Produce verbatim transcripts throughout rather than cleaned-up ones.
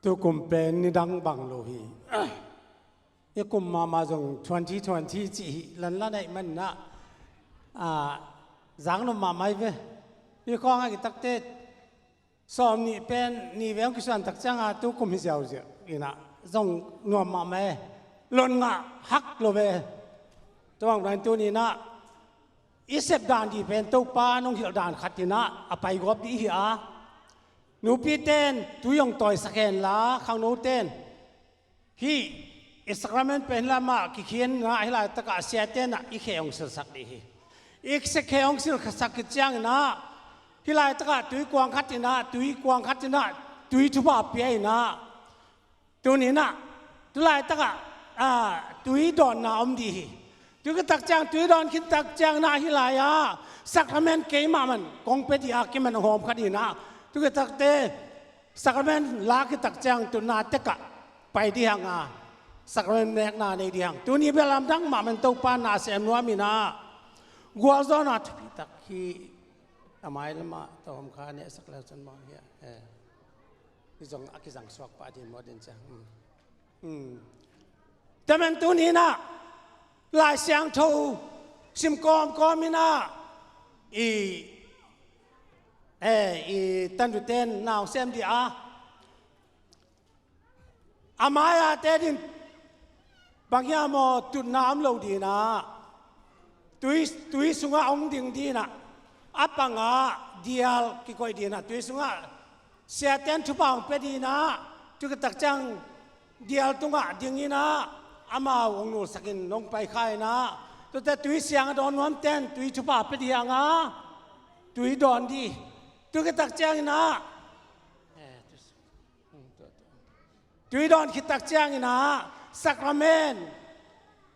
Tukum pen nidang bang lo hi. I kum mahmah zong twenty twenty cih hi lanlan ahih manin ah, zang nuam mahmah hi ve. I khawng a kitakte sawm nih pen nih veng kisuan tak cianga tukum hi ziauziau inah zong nuam mahmah e. Lon ngah hak lo ve. Tua bang dan tuninah i sep dan dih pen Topa nong hilh dan khat inah a pai gawp dih hi a, nupite in tui hong tawisak hen la khangnote in hih i sakrament pen lamah kikhin inah hih laitakah siate inah i khe hong silsak dih hi. I khe hong silsak khit cianginah hih laitakah tui kuang khat inah tui kuang khat inah tui thupha pia inah tuninah tu laitakah tui dawnna om dih hi. Tu kitak ciang tui dawn khit tak cianginah hih lai-ah sakrament keimah man kong pia dih a kiman a hawm khat inah tu kitakte sakrament la khit tak ciang tutna tekah pai dih hang a sakrament nekna nei dih hang. Tuni bia lamdang mahmah Topa na sem nuam inah gualzawhna thupi tak hi. A mai lamah tawm kha nehsak leu cun mawh hi a. Hi zong a kizang suak pah din maw din ciang. Tamen tuninah Lai Siangtho sim kawmkawm inah i, i tandute'n na hong sem dih a, a mai-a te din bang hiam aw tutna om lo dinah tui, tui sungah hong ding dinah a pangah dial kikoih dinah tui sungah siate'n thupha hong pia dinah tu kitak ciang dial tungah ding inah amau hong nulsakin hong pai kha inah tuate tui siang a dawn nuamte'n tui thupha pia dih hang a tui dawn dih. Tu kitak cianginah tui dawn khit tak cianginah sakrament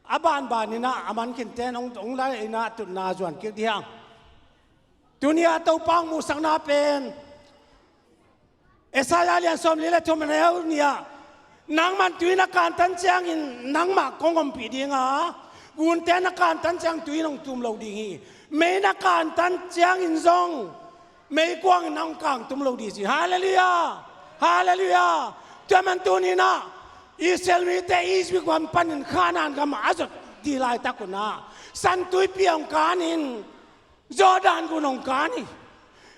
a banban inah a man khinte'n hong, hong la inah tutna zuan kik dih hang. Tuni a Topa hong muhsakna pen Isaiah lian sawmli le thum a neu nih ah nangman tui na kantan ciangin nangmah kong ompih ding a, gunte na kantan ciang tui in hong tum lo ding hi. Mei na kantan ciangin zong meikuangin hong kangtum lo ding ci. Halleluiah. Halleluiah. Tua man tuninah Israel mite Egypt gam panin Khanaan gamah a zot dih laitak unah San Tuipi hong kanin Jordan gun hong kan hi.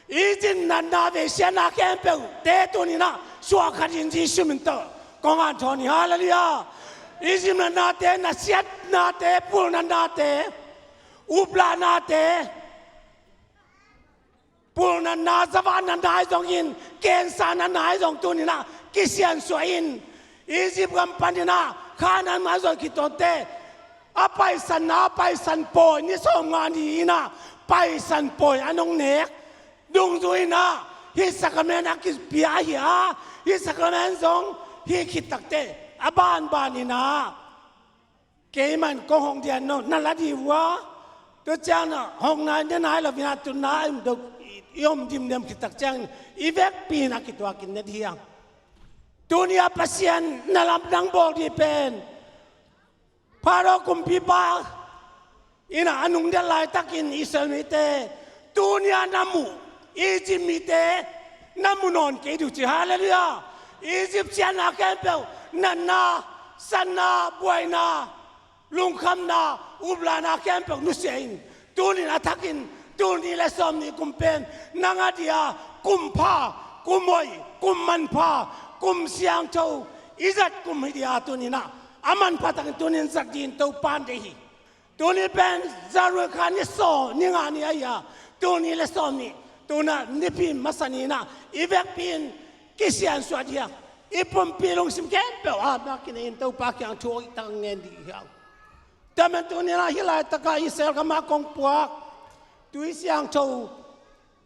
Egypt natna veisiatna khempeuh te tuninah suah khat in Jesu min tawh kong hanthawn hi. Halleluiah. Egypt natnate, nasiatnate, pulnatnate, uplahnate, pulnatna, zavah natna ahi zongin cancer natna ahi zong tuninah kisiansuah in Egypt gam paninah Khanaan mah a zot khit tawh te a paisanna a paisan pawi ni sawmnga ni inah paisan pawi a nong nek dungzui inah hih sakrament a kipia ahi a, hih sakrament zong hih khit takte a banban inah keiman kong hong dian no na la dih uh a, tua ciangin hong nai ne nai lo inah tutna i om dimdem khit tak ciangin i vekpi in a kituakin ne dih hang. Tuni a Pasian na lamdang bawl dih pen Pharaoh kumpipa inah a nungdel laitakin Israel mite tuni-a na muh Egypt mite na mu nawn kei dih uh ci. Halleluiah. Egypt siatna khempeuh, natna, sanna, buaina, lungkhamna, uplahna khempeuh nusia in tunin a thakin tul nih le sawmnih kum pen nang a dia kum pha, kum hoih, kum manpha, kum siangtho i zat kum hi dia tuninah a manpha takin tunin zat dih in Topa in deih hi. Tuni pen Zarui kha ni sawm ni nga ni ahi a, tul nih le sawmnih, tunah nipi masa ni inah i vekpi in kisiansuah dih hang. I pumpi lungsim khempeuh a na kinei in Topa kiang thu hoih tak ngen dih hang. Tua man tuninah hih laitakah Israel gamah kong puak tui siangtho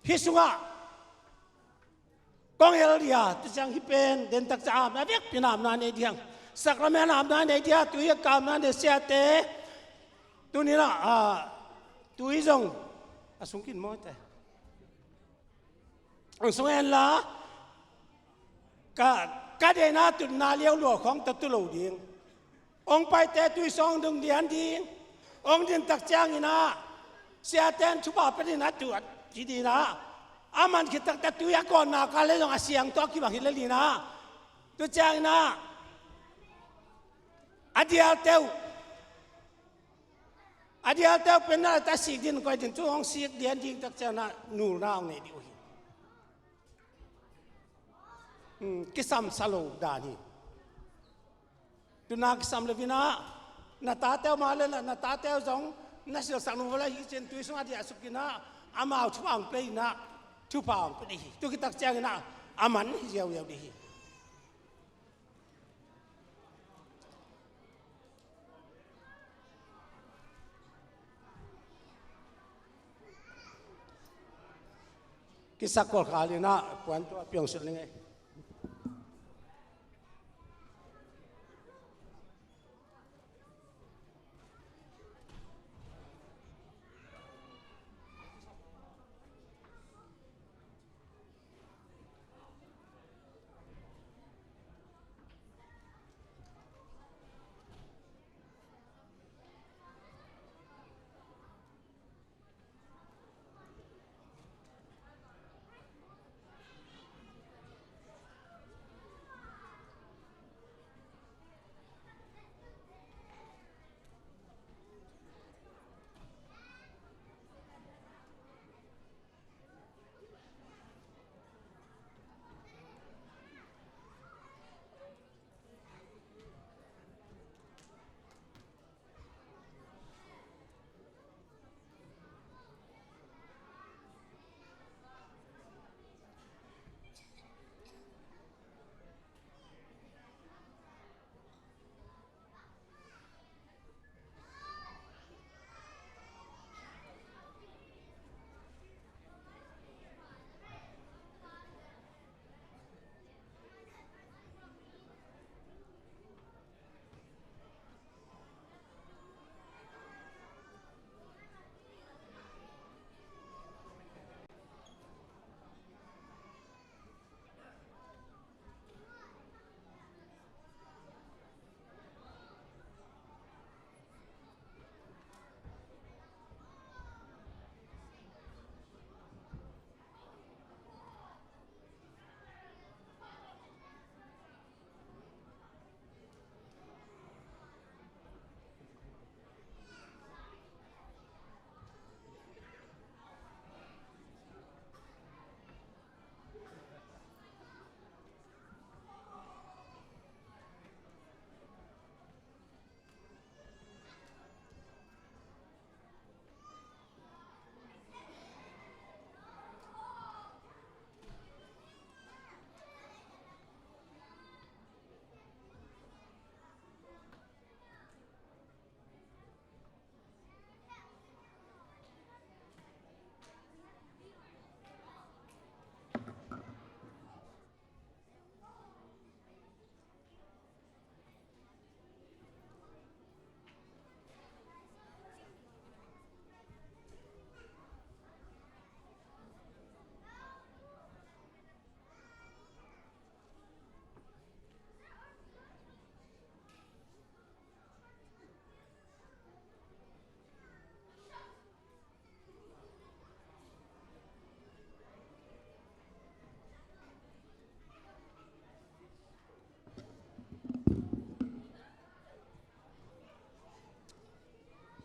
hih sungah kong hel dih a, tu ciang hih pen dentak ciang apna vekpi in apna nei dih hang. Sakrament apna nei dih a, tui a ka apna nei siate tuninah tui zong a sungkin mawte hong sung hen la ka, ka deihna tutna liau lua khawng tawh tu lo ding. Hong paite tui sawng dung dian ding. Hong din tak cianginah siate'n thupha pia dih inah tuat hi dih inah a man khit takte tui a kawnna ka le zong a siang tawh a kibang hi le dih inah Tua ciangin ah a dialte uh, a dialte uh pen na ta sik din koi din cu hong sik dian ding tak ciangin ah nulna hong nei dih uh hi. Hmm, kisam sa lo dan hi. Tuna kisam lo in ah na tate uh mah le na, na tate uh zong na silsak nung vala hi cin tui sungah diah suk in ah amau thupha hong pia in ah thupha hong pia dih hi. Tu khit tak ciangin ah a man hi ziauziau dih hi. Kisakol khal in ah puan tua piong sut ning ei.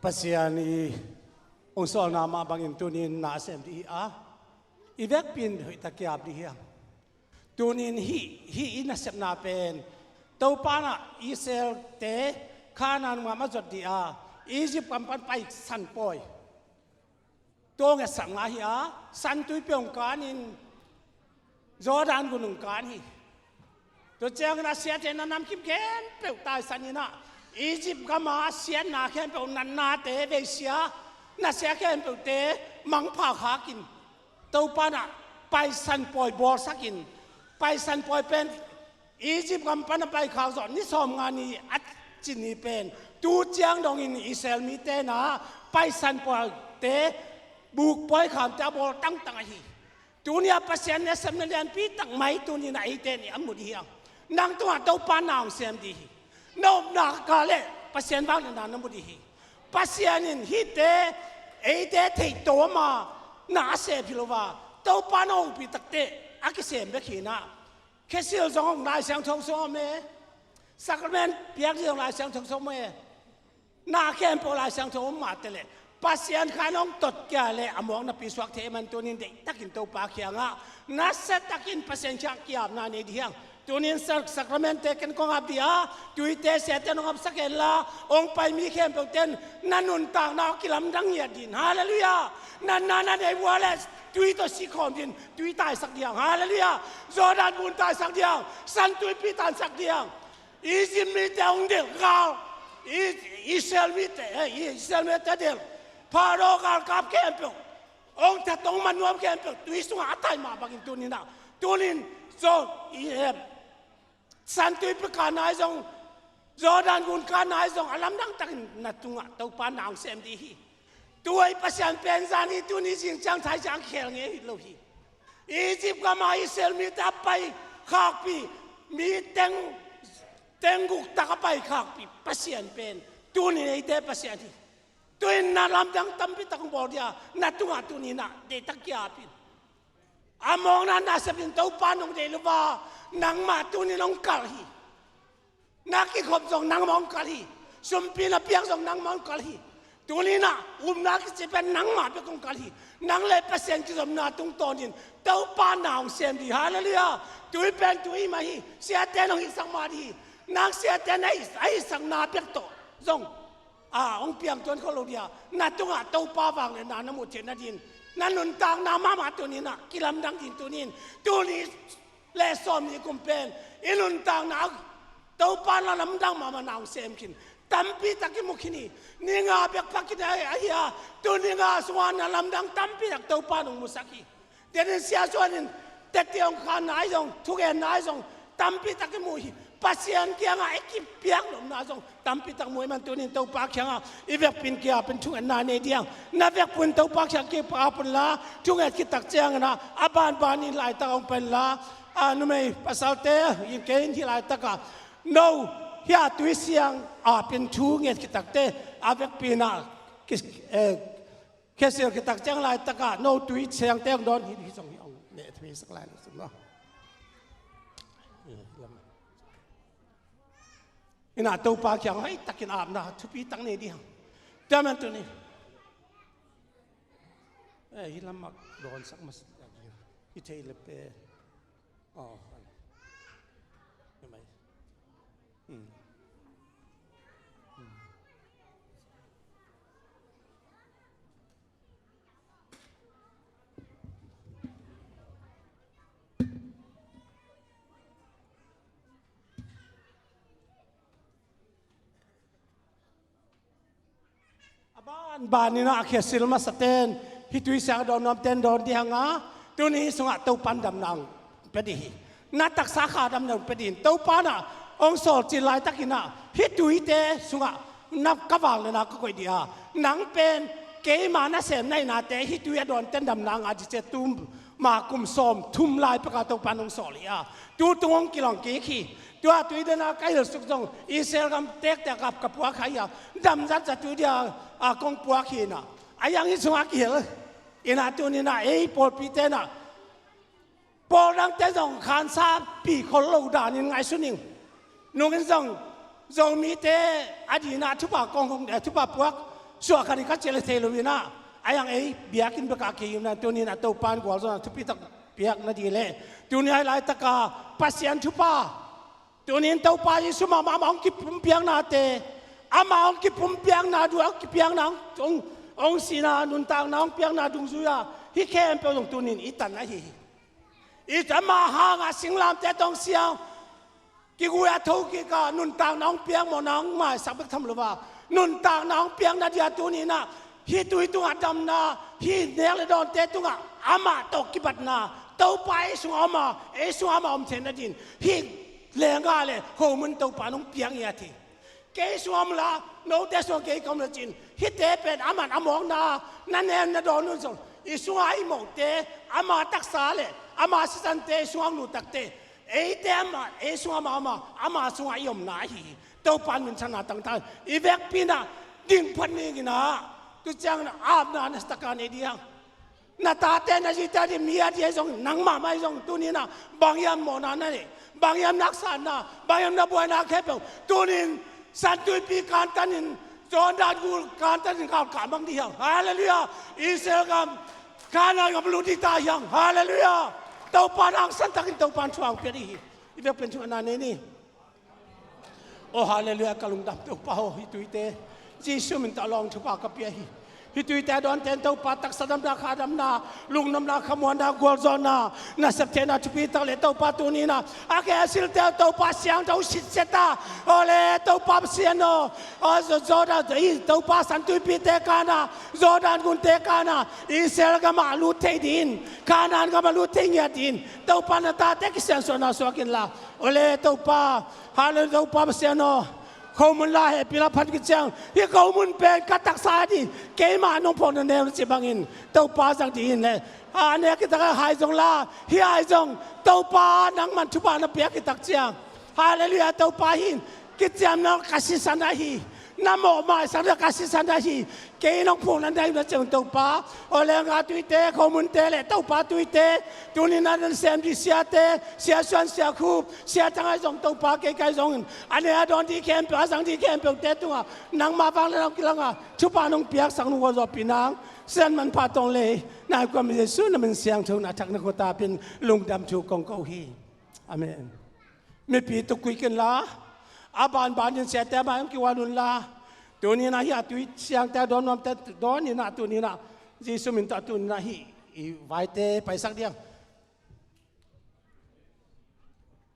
Pasian i hong sawlna mah bangin tunin na a sem dih hi a, i vekpi in hoih tak kiap dih hi a. Tunin hih, hih i nasepna pen Topa in ah Israel-te Kanaan gam a zot dih a, Egypt gam pan paisan pawi tua hong etsak ngai hi a, San Tuipi hong kanin Jordan gun hong kan hi. Tua ciangin a siate na namkim khempeuh taisan in ah Egypt gam a siatna khempeuh natnate veisia, nasia khempeuhte mangpha khakin Topa in ah paisan pawi bawlsakin, paisan pawi pen Egypt gam pan a paikhak zawh ni sawmnga ni a ci ni pen tu ciang dongin Israel mite in ah paisan pawite buk pawi khamte a bawl tangtang ahi. Tuni a Pasian nasepna lianpi tak mai tuni in ah eite nih a mu dih hi ang. Nang tungah Topa na hong sem dih hi. Na upna kal leh Pasian vangliatna na mu dih hi. Pasian in hihte eite theih tawm a na a sep hi lo a, Topa na hong upih takteh a kisem bek hi in ah Khesil zong hong Lai Siangtho sung om e. Sakrament piak zong Lai Siangtho sung om e. Na khempeuh Lai Siangtho om mah teh leh Pasian khan hong tot kia leh a mawkna pi suak thei man tunin deihtakin Topa kiangah nasiatakin Pasian kiang ki-apna nei dih hang. Tunin sak-, sakramentte ken kong ap dih a, tuite siate nong apsak hen la, hong pai mi khempeuhten na nuntakna hong kilamdang ngiat din. Halleluiah. Na, na, na nei vua le tui tawh sikhawm din, tui taisak dih hang. Halleluiah. Jordan gun taisak dih hang. San tuipi taisak dih hang. Egypt mite hong delh gal, I-, Israel mite, eh, Israel mite delh, Pharaoh galkap khempeuh, hong that hong man nuam khempeuh tui sungah a tai mah bangin tuninah, tunin zong i, eh, San tuipi kanna ahi zong, Jordan gun kanna ahi zong a lamdang takin na tungah Topa na hong sem dih hi. Tua i Pasian pen zan hi, tuni zing ciang thai ciang khel ngei hi lo hi. Egypt gama Israel mite a pai khakpi, mi teng, teng guk tak a pai khakpi Pasian pen tuni eite Pasian hi. Tuin na lamdang tampi tak hong bawl dia, na tungah tuninah deihtak kiapin. A mawkna na sepin Topa nong deih lo va, nangmah tunin hong kal hi. Na kikhop zong nangmah hong kal hi. Sumpi na piak zong nangmah hong kal hi. Tuninah upna kici pen nangmah bek hong kal hi. Nang le Pasian kizopna tungtawnin Topa na hong sem dih. Halleluiah. Tui pen tui mah hi. Siate nong hihsak mah dih hi. Nang siate na hih, a hihsakna bek tawh zong a hong piang tuan khol lo dia. Na tungah Topa vangliatna na muh theih nadin, na nuntakna mahmah tuninah kilamdang din tunin, tuni le sawmnih kum pen i nuntakna ah Topa na lamdang mahmah na hong sem khin. Tampi tak i mu khin hi. Ni nga bek pha khin ahi a, tu ni nga sungah na lamdang tampi tak Topa nong musak hi. Denin siasuanin tette hong khanna ahi zong, thugenna ahi zong tampi tak i mu hi. Pasian kiangah i kipiak nopna zong tampi tak mu hi man tunin Topa kiangah i vekpin kiapin thungetna nei dih hang. Na vekpin Topa kiang kipiak un la, thunget khit tak cianginah a banbanin laitak hong pen la, a numei pasalte in kei in hih laitakah no hia tui siang apin thu nget khit takte a vekpinah ki, eh, khesil khit tak ciang laitakah no tui siangte hong dawn hi, hi zong hi hong neh thei sak lai lo sum lo. Inah Topa kiang hoih takin apna thupi tak nei dih hang. Tua man tuni. Eh, hi lam mak dawn sak mas hi thei le pe. Oh, hi mai. Hmm. Hmm. A banbaninah a khesil masaten hih tui siang a dawn nuamten dawn dih hanga, tuni hih sungah Topan damna hong pia dih hi. Na taksa kha damna hong pia dih hi. Topanah hong sawlcil laitakinah hih tuite sungah na ka vangliatna ka koih dih a, nang pen keima nasem na hihnate hih tui a dawnten damna hanga dih ci a, tu ma kum sawm thum lai peka Topan hong sawl hi a, tu tung hong kilawng kik hi. Tua tui dena ka hilh suk zong Israel gam tektek a ka puak kha hi a, dam zatzat tui dia a kong puak hi inah, a yang hih sungah kihel inah tuninah ei pawlpi tenah pawl dangte zong khansa pi khol lo danin ngaihsun ing. Nungin zong Zomite a dinah thupha kong hong, eh, thupha puak suah khat hi ka cih le thei lo inah, a yang ei biakinn beka kei inah tuninah Topan gualzawhna thupi tak piak na dih leh, tuni a hi laitaka Pasian thupha, tunin Topa Jesu mahmah amah hong kipumpiaknate, amah hong kipumpiakna, dua hong kipiakna, hong, hong, hong sihna, nuntakna hong piakna dungzui-a hih khempeuh zong tunin i tan ahi hi. I amah hanga singlamteh tawh hong siang, kigui a thokik a nuntakna hong piak, mawhna hong maisak bek tham lo a, nuntakna hong piakna dia tuninah hih tui tungah damna, hih nek le dawnte tungah amah tawh kibatna, Topa ei sungah om a, ei sungah amah om theihna din hih leenggah le homun Topa nong piak ngiat hi. Kei sungah om la, note sungah kei ka om la cin, hihte pen aman a mawkna na nem na dawn un zong, i sungah i mawhte, ama taksa le ama sisante i sungah hong lut takte, eite ama, ei sungah ama, ama, ama sungah i omna ahi hi. Topan minthanna tangtan i vekpi inah ding phat ning inah, tu ciangin apna na taka nei dih hang. Na tate na zite a dih, mi a dih ahi zong, nang mahmah ahi zong tuninah bang hiam mawhna na neih, Bang hiam na haksatna, bang hiam na buaina khempeuh tunin Santuipi kantanin, Jordan gu kantanin galkah mang dih hiam? Halleluiah. Israel gam Kanaan gam lut dih ta hiam? Halleluiah. Topa na hangsan takin Topa in thu hong pia dih hi. I vekpi-in thu na nei ni. Oh, halleluiah, ka lungdam Topa aw, hih tuite Jesu min tawh lawng thupha ka pia hi. Hih tuite a dawnte in Topa taksa damna, kha damna, lungnopna, khamuanna, gualzawhna, nasep theihna thupi tak le Topa tuni-in ah a khe a silte uh Topa siangtho sitset a, aw le Topa Pasian aw, aw Zo-, Jordan, i Topa Santuipite kana, Jordan gunte kana, Israel gamah lut thei dingin, Kanaan gamah lut thei ngiat dingin Topa na tate kisiansuahna suak inla, aw le Topa, halleluiah, Topa Pasian aw, khomun la hehpih la phat khit ciang, hih khomun pen ka taksa ding, keimah nong phawkna neu na ci bangin Topa zang dingin le, a nek hi tak a hai zong la, hih hai zong Topa nangman thupha na piak hi tak ciang, halleluiah, Topa hih in kiciamna ka sisan ahi, na mawh maisak na ka sisan ahi, kei nong phawkna neu na ci bangin Topa, aw le nga tuite, khomunte le Topa tuite, tuni-in ah na sem dih siate, Sia Suan, Sia Khup, Sia Thang ahi zong Topa, kei kai zongin a ne a dawn dih khempeuh, a zang dih khempeuhte tungah nangma vanglian hong kilanga thupha nong piaksak, nong gualzawhpih nang sisan manpha tawng le, na kua mi Jesu na min siangtho na thak na khua tapin lungdam thu kong ko hi. Amen. Mipi tuk kik inla, a banbanin siate mai hong kiuan unla, tuni-in ah hih a tui siangte a dawn nuamte dawn in ah, tuni-in ah Jesu min tawh, tuni-in ah hih i vaite paisak ding.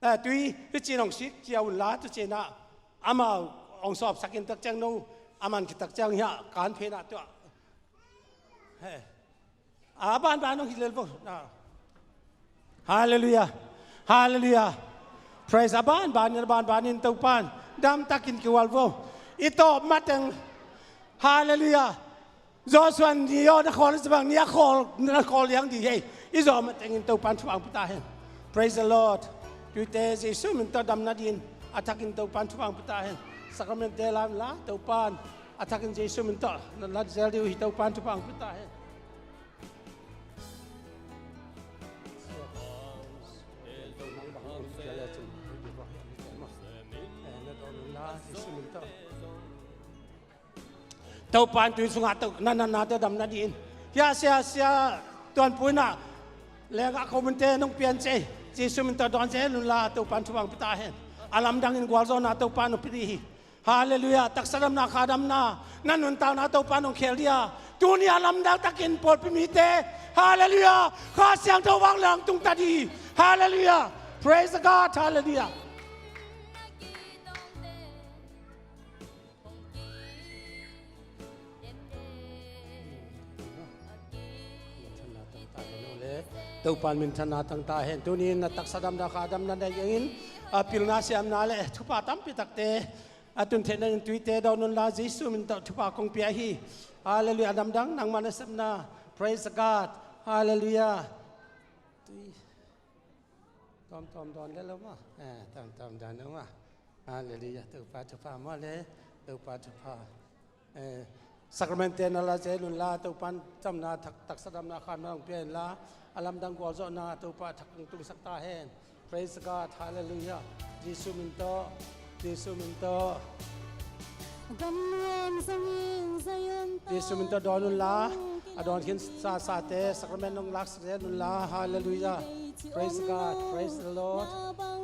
Eh, tui hih ci-in hong sik cia unla, tu ci-in ah amau hong sawpsak in tak ciang no, a man khit tak ciang hih a kan phen ah tuah. He. A banban hong hi lel vo. Ah. Halleluiah. Halleluiah. Praise. A banbanin, a banbanin Topan damtakin kiual vo. I tawp mateng. Halleluiah. Joshua in ni aw na khawl a ci bang, ni a khawl, na khawl liang dih hi. I zawh matengin Topan thupha hong pia ta hen. Praise the Lord. Tuite Jesu min tawh damna dingin a thakin Topan thupha hong pia ta hen. Sakramentte la inla, Topan a thakin Jesu min tawh na la zel dih uh hi. Topan thupha hong pia ta hen. Topan tui sungah to, na, na, na, to damna dingin. Hia, sia, sia, tuanpuina. Lenggah khomunte nong pian cei. Jesu min tawh dawn zel unla, Topan thupha hong pia ta hen. A lamdangin gualzawhna Topan hong pia dih hi. Halleluiah. Taksa damna, kha damna, na nuntakna Topan hong khel dih a, tuni a lamdang takin pawlpi mite, halleluiah, Kha Siangtho vanglian hong tung ta dih hi. Halleluiah. Praise the God. Halleluiah. Topan minthanna tang ta hen. Tuni-in na taksa damna, kha damna nei dingin a pilna, siamna le thupha tampi takte a tun theihna in tuite dawn unla, Jesu min tawh thupha kong pia hi. Halleluiah. A lamdang nangmah na sepna. Praise the God. Halleluiah. Tui. Tawmtawm dawn le lo maw? Eh, tawmtawm dawn lo maw? Halleluiah. Topa thupha maw le? Topa thupha. Eh, sakramentte na la zel unla, Topan damna, tak, taksa damna, kha damna hong pia inla, a lamdang gualzawhna Topa thak hong tungsak ta hen. Praise God. Halleluiah. Jesu min tawh. Jesu min tawh. Jesu min tawh dawn unla, a dawn khin sasate sakrament nong laksak zel unla. Halleluiah. Praise God. Praise the Lord.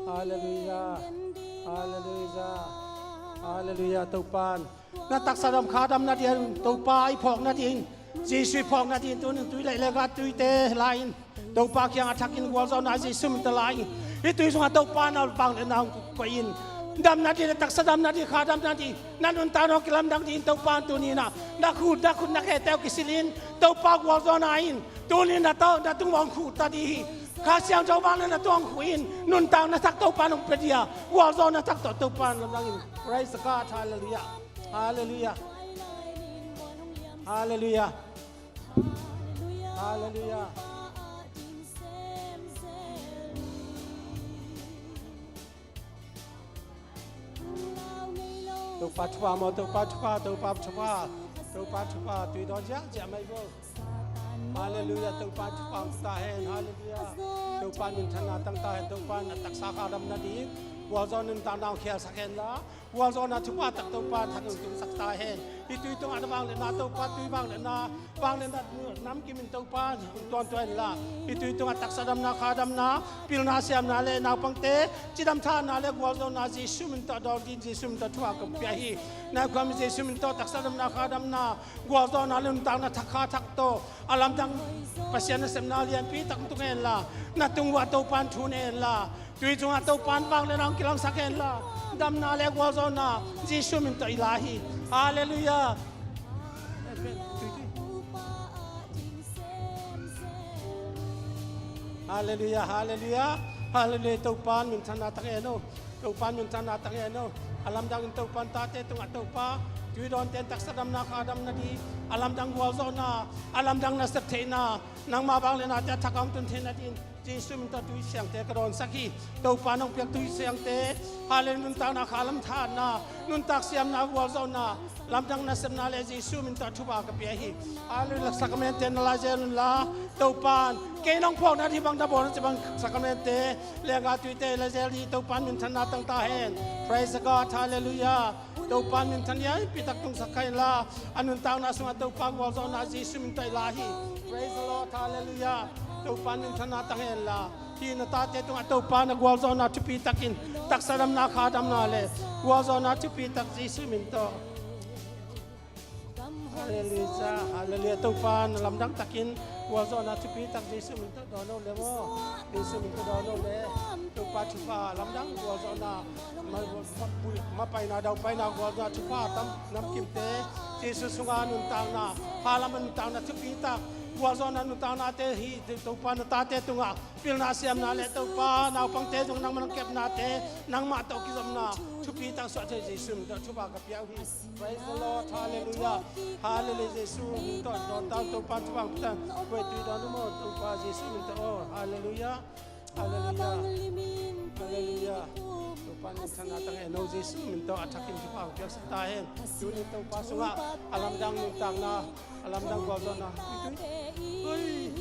Halleluiah. Halleluiah. Halleluiah. Topan na taksa dam, kha dam nading, Topa i phawk nading, Jesu i phawk nading, tunin tui le lenggah tuite la in, Topa kiangah thakin gualzawhna Jesu min tawh la in. Hih tui sungah Topa na vangliatna hong koih in. Dam nading, taksa dam nading, kha dam nading, na nuntakna hong kilamdang ding Topa in tuni-in ah na khut, na khut na khete uh kisil in, Topa gualzawhna in tuni-in na tawh, na tungah hong khut ta ding hi. Kha Siangtho vangliatna tungah hong khut in, nuntakna thak Topa in hong pia ding a, gualzawhna thak tawh Topa in lamdang in. Praise God. Halleluiah. Halleluiah. Halleluiah. Halleluiah. Topa thupha maw, Topa thupha, Topa thupha, Topa thupha, tui dawn ziahziah mai vo. Halleluiah, Topa thupha hong ta hen. Halleluiah. Topa minthanna tang ta hen. Topa na taksa kha damna ding gualzawhna nuntakna hong khialsak hen la, gualzawhna thupha tak Topa than hong tungsak ta hen. Hih tui tungah na vangliatna Topa, tui vangliatna, vangliatna namkim in Topa hong tuantuan hen la, hih tui tungah taksa damna, kha damna, pilna siamna le naupangte cidam thahatna le gualzawhna Jesu min tawh dawn ding, Jesu min tawh thupha kong pia hi. Na khuami Jesu min tawh taksa damna, kha damna, gualzawhna le nuntakna thak kha thak tawh a lamdang Pasian nasepna lianpi tak tung hen la, na tung uah Topan thu ne hen la, tui tungah Topan vangliatna hong kilangsak hen la, damna le gualzawhna Jesu min tawh i la hi. Halleluiah. Halleluiah, halleluiah, halleluiah. Topan minthanna tang hen o. Topan minthanna tang hen o. A lamdang in Topan tate tungah Topa, tui dawnte in taksa damna, kha damna ding, a lamdang gualzawhna, a lamdang nasep theihna, nangma vangliatnate a thak a hong tun theihna ding Jesu min tawh tui siangte ka dawnsak hi. Topa nong piak tui siangte, halleluiah, nuntakna kha lam thahatna, nuntak siamna, gualzawhna, lamdang nasepna le Jesu min tawh thupha ka pia hi. Halleluiah. Sakramente na laizel un la, Topan kei nong phawkna ding bang na bawl na ci bang sakramente, lenggah tuite laizel ding, Topan minthanna tang ta hen. Praise the God. Halleluiah. Topan minthan lianpi tak tungsak kha hen la, a nuntakna sungah Topa gualzawhna Jesu min tawh i la hi. Praise the Lord. Halleluiah. Topan minthanna tang hen la, hih na tate tungah Topa na gualzawhna thupi takin taksa damna, kha damna le gualzawhna thupi tak Jesu min tawh. Halleluiah, halleluiah. Topa na lamdang takin gualzawhna thupi tak Jesu min tawh dawn o le maw. Jesu min tawh dawn o le. Topa thupha lamdang gualzawhna, ma, ma, mapaina, daupaina, gualzawhna thupha tam namkimte, Jesu sunga nuntakna, pha lam a nuntakna thupi tak, gualzawhna nuntaknate hi. Topa na tate tungah pilna siamna le Topa naupangte zong nangmah nong kepnate, nangmah tawh kizopna thupi tak suah thei Jesu min tawh thupha ka pia uh hi. Praise the Lord. Halleluiah. Halleluiah. Jesu min tawh dawn ta, Topa thupha hong pia ta. Koi tui dawn uh maw, Topa Jesu min tawh. Oh, halleluiah. Halleluiah. Halleluiah. Topa minthanna tang hen o, Jesu min tawh a thakin thupha hong piaksak ta hen. Tuni Topa sungah a lamdang nuntakna, a lamdang gualzawhna. Ui.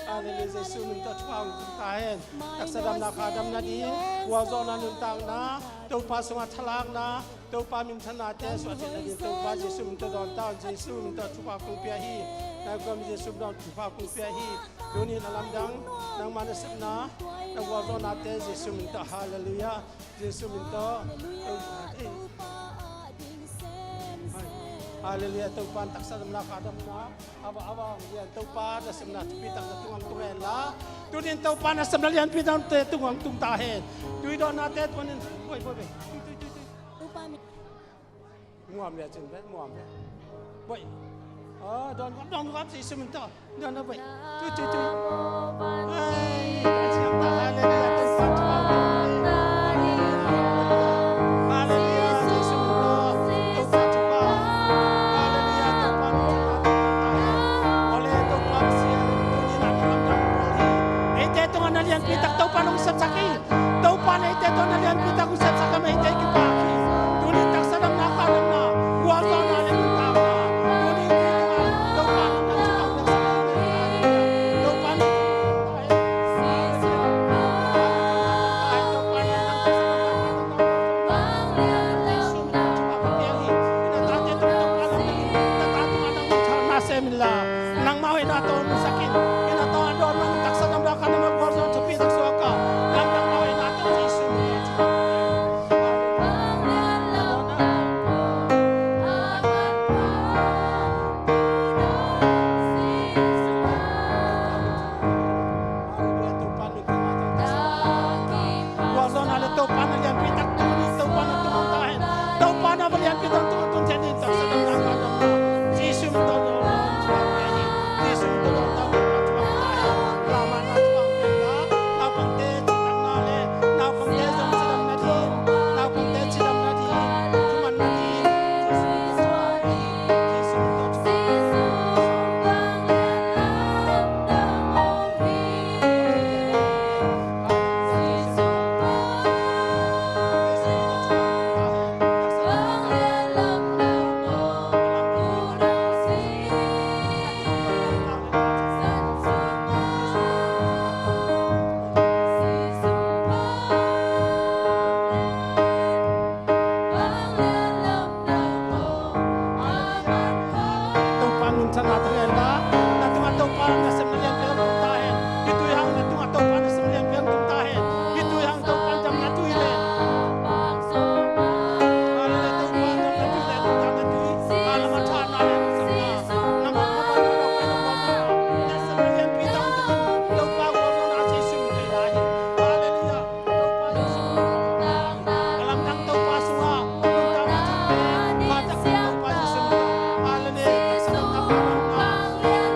Halleluiah, Jesu min tawh thupha hong tung ta hen. Taksa damna, kha damna ding, gualzawhna nuntakna, Topa sungah thalakna, Topa minthannate suahtheihna ding, Topa Jesu min tawh dawn ta hen. Jesu min tawh thupha kong pia hi. Na khuami Jesu min tawh thupha kong pia hi. Tuni in a lamdang nangma nasepna, na gualzawhnate Jesu min tawh. Halleluiah. Jesu min tawh. Halleluiah. Topa in taksa damna, kha damna, a va, a va lian, Topa nasepna thupi tak na tungah tung hen la. Tuni in Topa nasepna lianpi tak na tungah tung ta hen. Tui dawnnate tuni in. Boi, boi, boi. Tui, tui, tui, tui. Muam le cin vet, muam le. Boi. Ah, dawn gam, dawn gam, Jesu min tawh. Dawn gam, boi. Tui, tui, tui. Ai, dawn siam ta, halleluiah, Topa thupha. Halleluiah, Jesu min tawh. Topa thupha. Halleluiah, Topa min tawh. Ole, Topa Pasian, tuni in a na lamdang pawl hi. Eite tungah na lianpi tak Topa nong sepsak hi. Topa in eite tawh na lianpi tak hong sepsak a, eite kipak hi. Tuni taksa damna, kha damna, gualzawhna le nuntakna. Tuni Topa in nang thupha hong piaksak a, Topa in Topa in nang taksa damna, kha damna. Jesu min tawh thupha ka pia hi. Na tate tungah Topa nong na, na tate tungah nang nuntakna sem in la. Nangmah hoihna tawh nungsak in, i na tawh a dawn man taksa damna, kha damna, gualzawhna thupi tak suak a, lamdang na hoihna tawh Jesu min tawh. Halleluiah, Topa min tawh na tawh taksa damna. Gualzawhna le Topa na lianpi tak tuni Topa na tungah ta hen. Topa na va lianpi tak tungah tun hen in taksa damna, kha damna. Jesu min tawh dawn, dawn, dawn, dawn, Jesu min tawh dawn, dawn, dawn, dawn. Sana teng hen la, na tungah Topa nasem na lianpi hong tung ta hen. Hih tui hang na tungah Topa nasem na lianpi hong tung ta hen. Hih tui hang Topa in dam na tui le. Hallelujah, Topa in dam na tui le, tung dam na tui. Hallelujah, tha na le, na sam na. Na mawh na ban na dok na dok na. Nasem na lianpi dam na tui. Topa gualzo na sei sum kei lai. Hallelujah. Topa Jesu. A lamdang Topa sungah. Tung dam na tui le. Pha tak Topa Jesu. Hallelujah. Topa na.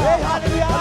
Hey, hallelujah.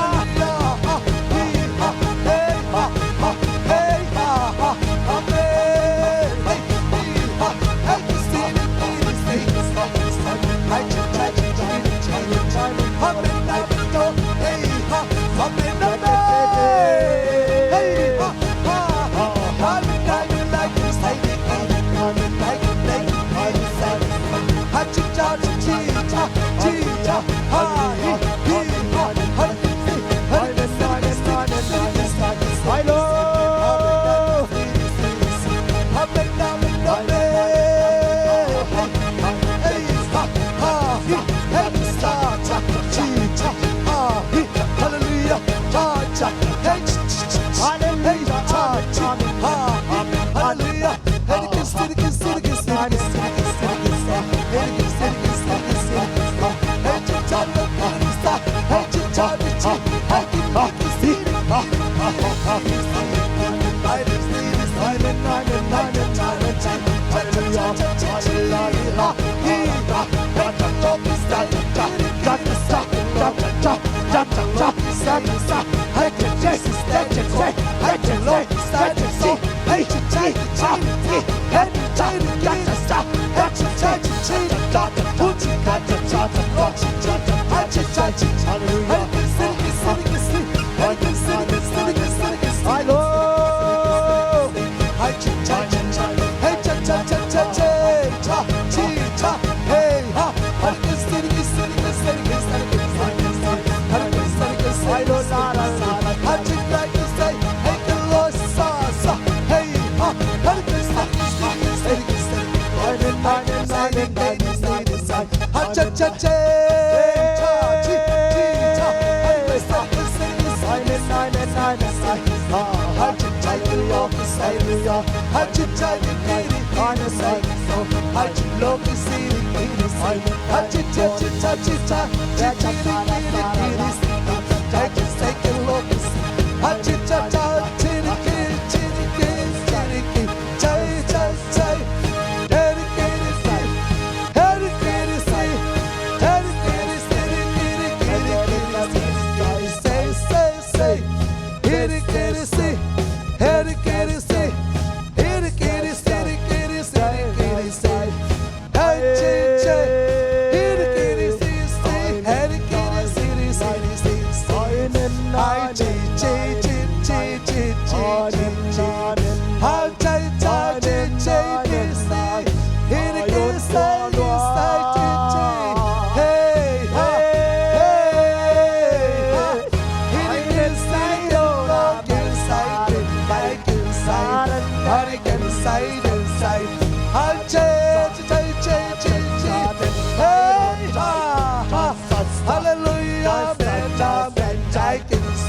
Hallelujah, amen, amen. Amen, amen.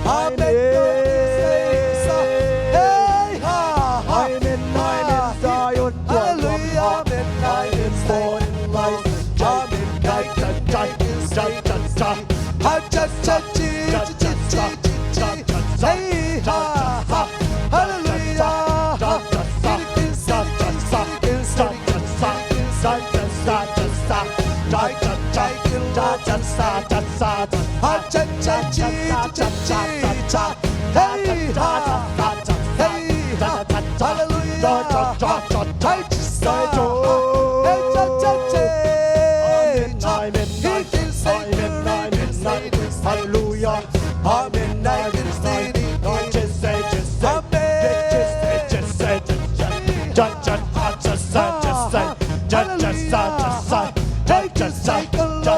Amen. Hallelujah. Amen, amen, amen, amen. Hallelujah. Amen, amen, amen. Hallelujah. Thank you, thank you, Lord.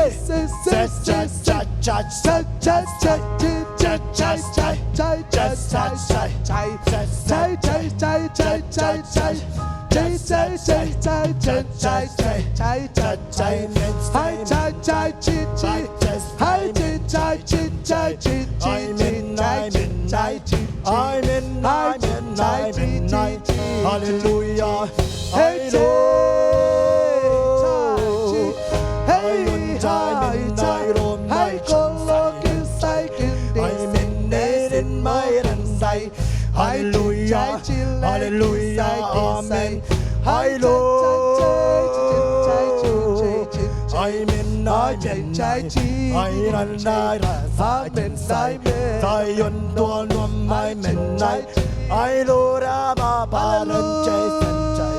Amen, amen, amen, amen. Hallelujah. Hey, Lord. Hallelujah. Hallelujah. Amen. Amen. Amen. Amen. Amen. Zion tua nuam amen. Ai lo ra ba ba len jai san jai.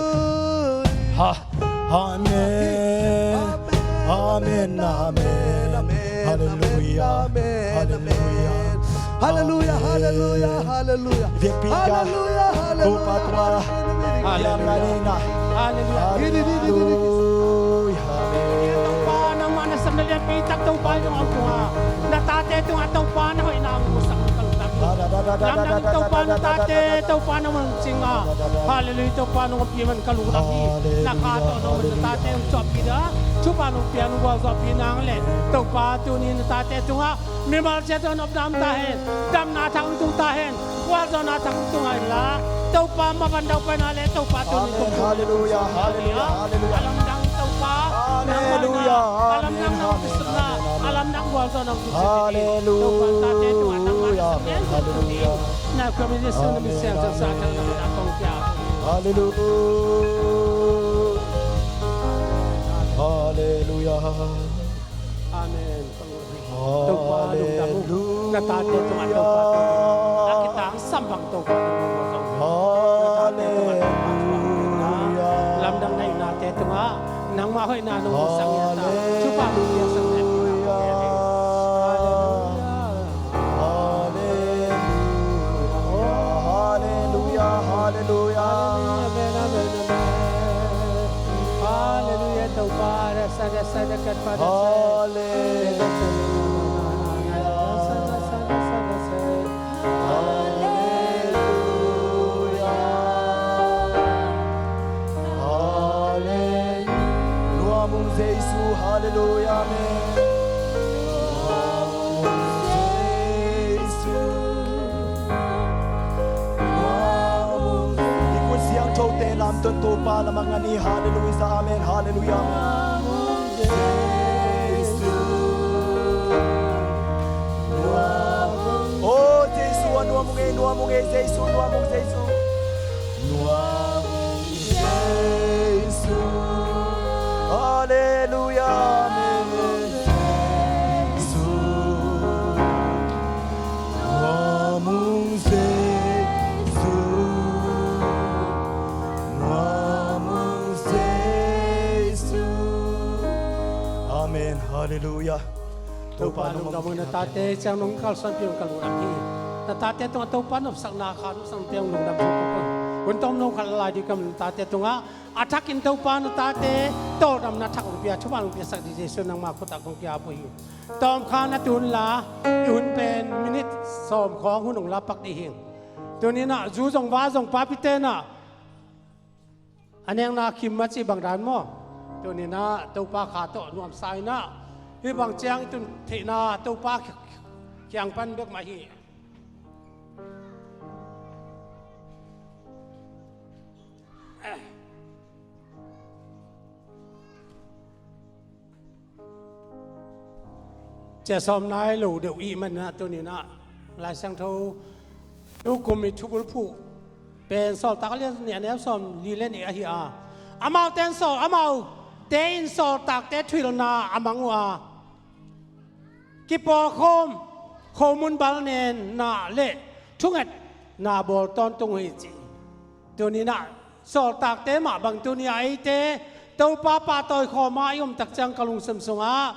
Ha. Amen. Amen. Amen. Hallelujah. Hallelujah. Hallelujah. Hallelujah. Hallelujah. Hallelujah. Hallelujah. Hallelujah. Hallelujah. Hallelujah. Topa, nangmah na sam na lianpi tak Topa i nong om tung a, na tate tung a Topa na hoihna musak ka lungdam hi. Lamdang Topa na tate Topa na man cing a. Hallelujah Topa nong om pi man ka lungdam hi. Na kha tawh nong man na tate hong cuahpih a. Thupha nong pia, nong gualzawhpih nang leh Topa, tuni-in na tate tungah mimal ciat hong nopna om ta hen. Damna thak hong tung ta hen. Gualzawhna thak hong tung ta hen la, Topa maban daupaina leh Topa tuni-in kong, halleluia, halleluia, halleluia. A lamdang Topa, nangmah in a lamdang, nang kisupna, a lamdang gualzawhna hong pia. Halleluia. Topa, tate tungah nangmah kisupna, amen, halleluia. Halleluia. Halleluia. Amen. Topa lungdam uh. Na tate tungah Topa, a kitangsam bang Topa, na tate tungah Topa, lamdang na it nate tungah nangmah hoihna nong musak hi a, thupha nong piaksak na. Halleluia, halleluia, halleluia. Amen, amen, amen. Halleluia, Topa. Halleluia. Halleluia. Halleluia. Nuam ung Jesu. Halleluia. Amen. Nuam ung Jesu. Nuam ung Jesu. I khut siangthote lamton Topa lamah ngen ni. Halleluia. Amen. Halleluia. Amen. Jesu. Nuam ung. Oh, Jesu, a nuam ung ei, nuam ung ei, Jesu, nuam ung Jesu. Nuam ung Jesu. Halleluia. Amen. Jesu. Nuam ung Jesu. Nuam ung Jesu. Amen. Halleluia. Topa lungdam uh. Na tate ciang nong kalsuanpih uh ka lungdam hi. Na tate tungah Topa nopsakna, kha nopsakna pia uh lungdam uh. Hun tawm no khat lai ding ka, na tate tungah a thakin Topa na tate tawldamna thak hong pia, thupha hong piasak ding Jesu nangma khutah kong kiap uh hi. Tawmkha na tun la, i hun pen minit sawm khawng hun hong la pak ding hi. Tuni-in ah zu zong va zong papite in ah a nekna khim a cih bang dan maw? Tuni-in ah Topa kha tawh nuamsa in ah, hih bang ciang i tun theihna Topa kiang pan bek mah hi. Cia sawm nai lo deuh i hih manin ah tuni-in ah Lai Siangtho tukum i thubulphuh pen Sawltak a lian nih, a neu sawmli le nih ahi a, amaute in sawl, amaute in sawltakte thuhilhna a mang uh a, kipawlkhawm, khomun balnenna le thungetna bawl tawntung uh hi ci. Tuni-in ah sawltakte mah bang tuni-a eite Topa pahtawi khawm a i om tak ciang ka lungsim sungah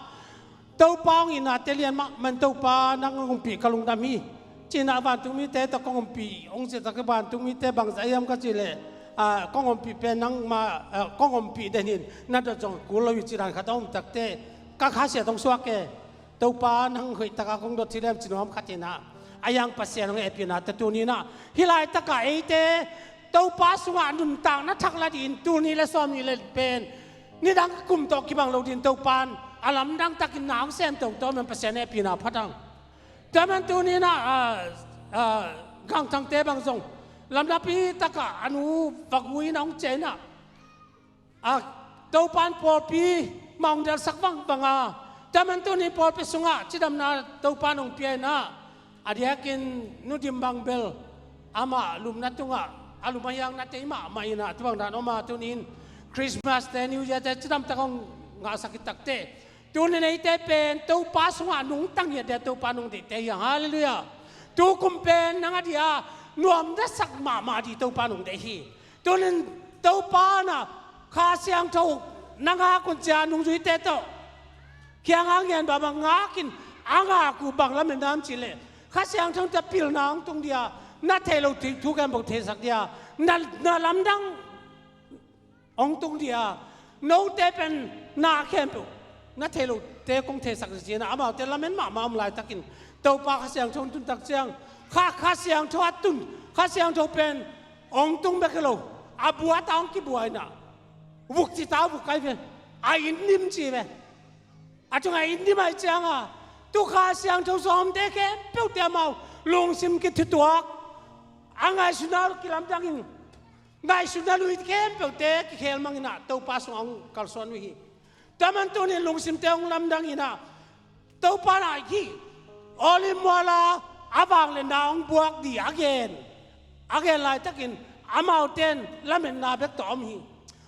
Topa hong itnate lian mahmah in Topa nang hong ompih ka lungdam hi. Ci-in ah vantungmite tawh kong ompih hong cih tak, vantungmite bangzah hiam ka cih leh, ah, kong ompih pen nangma, ah, kong ompih den hi, na dot zong kul lo hi cih dan khat a om tak teh ka khasiat hong suak e. Topa nang hoih taka kong dot hi lem ci nuam khat in ah, a yang Pasian hong hehpihna tawh tuni-in ah hih laitakah eite Topa sungah nuntakna thak la dingin tul nih le sawmnih le pen nidang kum tawh kibang lo dingin Topa in a lamdang takin na hong sem toto men Pasian hehpihna phat ang. Tua men tuni-in ah, ah, ah, gangthangte bang zong lamnapi takah a nu va gui in a hong ciah in ah, a, Topa in pawlpi mah hong delhsak vangvang a, tua men tuni pawlpi sungah cidamna Topa in hong pia in ah, a diakin Nu Dim bang bel amah lumna tungah a lum a hiang na tei mahmah in ah, tua bang dan om a, tuni-in Christmas te, New Year te cidam tak hong ngahsak hi tak teh, tuni-in eite pen Topa sungah nungta ngiat dia Topa in hong deihte hi hang. Halleluia. Tukum pen nang a dia nuamdasak mahmah ding Topa in hong deih hi. Tuni-in Topa in ah Kha Siangtho na ngak un ci-a nungzuite tawh kiangah ngen bang bang ngakin, a ngak uh bang lametna hiam cih leh Kha Siangtho in tua pilna hong tung ding a, na theih loh thu khempeuh theisak ding a, na, na lamdang hong tung ding a, note pen na khempeuh na theih lohte kong theisak ding ci-in ah amaute lamen mahmah om laitakin Topa Kha Siangtho hong tun tak ciang, Kha, Kha Siangtho a tun, Kha Siangtho pen hong tung bek hi lo, a bua ta hong kibua in ah, vuk ci ta vuk kai ve, a inn dim ci ve. A tungah inn dim ahih ciangah tu Kha Siangtho sawmte khempeuhte amau lungsim kithutuak, a ngaihsutna uh kilamdang in, ngaihsutna lui khempeuhte kikhel mang inah Topa sungah hong kalsuan uh hi. Tua man tunin lungsimte hong lamdang inah Topa in ah hih Olive mual a vangliatna hong buak ding a gen, a gen laitakin amaute in lametna bek tawh om hi.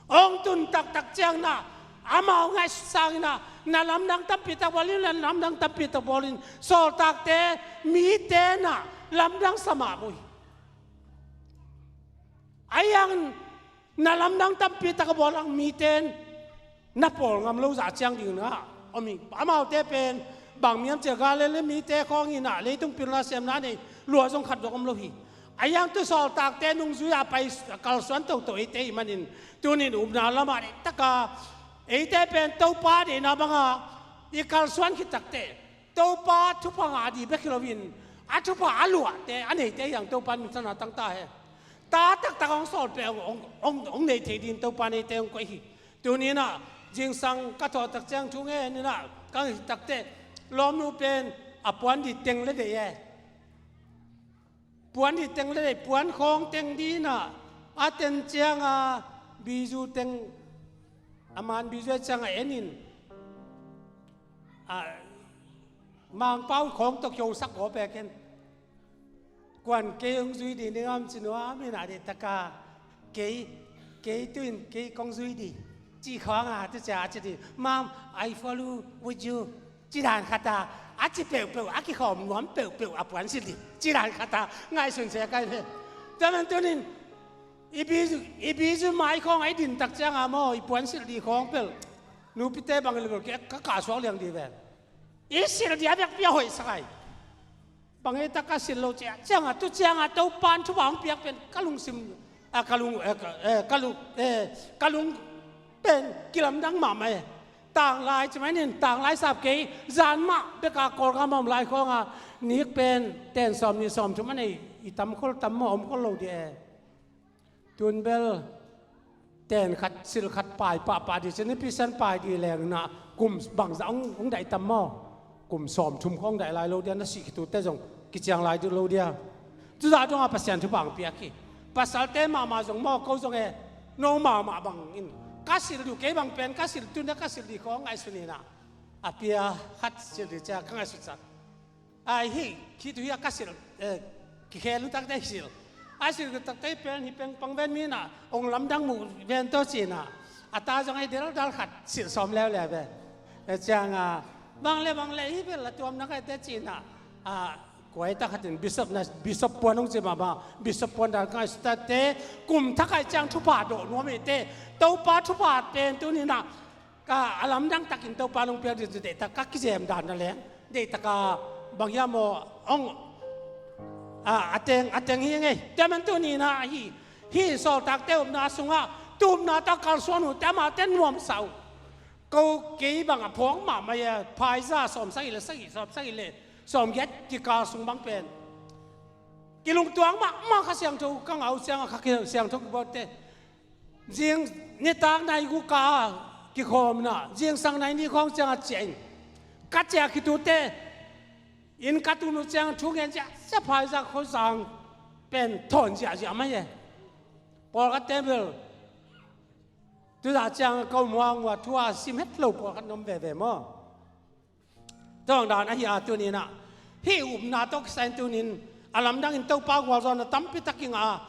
Hong tun taktak ciangin ah amau ngaihsut sangin ah na lamdang tampi tak bawl in, na lamdang tampi tak bawl in, sawltakte, mite in ah lamdang sa mahmah uh hi. Ahi hangin na lamdang tampi tak a bawl hang mite in na pawl ngam lo zah ciang ding na om hi. Amaute pen bang mi hiam cih leh Galilee mite khawng inah leitung pilna siamna nei lua zong khat zong om lo hi. Ahi hang tu sawltakte nungzui a pai kalsuan toto eite ahih manin tunin upna lamah deihtak a eite pen Topa deihna banga i kalsuan khit takteh Topa thupha ngah ding bek hi loin a thupha a luahte a neite hi hang Topa in minthanna tang ta hen. Ta taktak hong sawl pen hong, hong, hong, hong nei thei dingin Topa in eite hong koih hi. Tuni inah zingsang ka thawh tak ciang thu ngen inah ka hih takteh lawmnu pen a puan ding teng le deih e. Puan ding teng le deih, puan khawng teng ding inah a ten ciang a bizu teng, a man bizu a ciang a en in, a, Mangpau khawng tawh kiosak aw pek in. Kuan kei hong zui ding ding om ci nuam inah deihtak a kei, kei tu in kei kong zui ding ci khawng a tu cia a ci ding, Mom, I follow with you, ci dan khat a, a ci peuhpeuh, a kikhawm nuam peuhpeuh a puan silh ding ci dan khat a ngaihsun se kai ve. Tua man tunin i bizu, i bizu mai khawng a i din tak ciang a maw, i puan silh ding khawng pel nupite bang i le bel ka, ka kah suak liang ding ve. I silh ding a biakpi a hoih sak ai. Bang ei tak ka silh lo cia ciang a, tu ciang a Topa in thupha hong piak pen ka lungsim, a, ka lung, eh, ka, eh, ka lung, eh, ka lung pen kilamdang mahmah e. Tanglai ci mai nin, tanglai sap kei, zan mah bek a Kawlgam a om lai khawng a nik pen ten sawm nih sawm thum a nei i tam khol tam maw, om khol lo ding e. Tun bel ten khat, silh khat pai pahpah ding ci, nipi san pai ding leng inah kum bangzah hong, hong daih tam maw? Kum sawm thum khawng daih lai lo dia, na sih khitute zong kiciang lai ding lo dia. Tuzah dongah Pasian thupha hong piak hi. Pasalte mahmah zong maw, ko zong e, no mahmah bangin ka silh ding, kei bang pen ka silh, tun a ka silh ding khawng ngaihsun inah a pia khat silh ding cia ka ngaihsutsak. Ai hi, khit uh hi a ka silh, eh, kikhel uh takte hi silh. A silh uh takte hi pen, hi peng pang ven mi inah hong lamdang muh ven tawh ci inah a ta zong a hi deldal khat silh sawm leuleu ve. Eh, ciang a, bang le bang le hi bel a tuam nak a hi te ci inah, a, kuai tak khat in bishop na, bishop puan hong ci mahmah, bishop puan dan ka ngaihsut takte, kum thak a hi ciang thupha dawh nuam hi te, Topa thupha pen tuni inah ka a lamdang takin Topa in hong piak ding deihtak ka kizem dan na leng, deihtak a bang hiam maw, hong, a, a teng, a teng hi ngei. Tua man tuni inah hi, hi sawltakte upna sungah tu upna tawh kalsuan uh te amate nuamsa uh. Ko kei bang a phawk mahmah a, phaisa sawm sagih le sagih, sawm sagih le sawm giat kikal sung bang pen kilungtuang mahmah Kha Siangtho ka ngah uh ciang a Kha Siangtho kibawlte. Zing nitak nai guk a kikhawm inah, zingsang nai nih khawng ciang a ciah in. Ka ciah khitute, inn ka tun uh ciang thu ngen ziahziah, phaisa khuazang pen thawn ziahziah mai e. Pawlkhatte bel tuzah ciang ka um huang uh a thu a sim het lo pawlkhat na om veve maw? Tua dan ahi a tuni inah hih upna tawh kisai in tuni in a lamdangin Topa gualzawhna tampi tak i ngah a,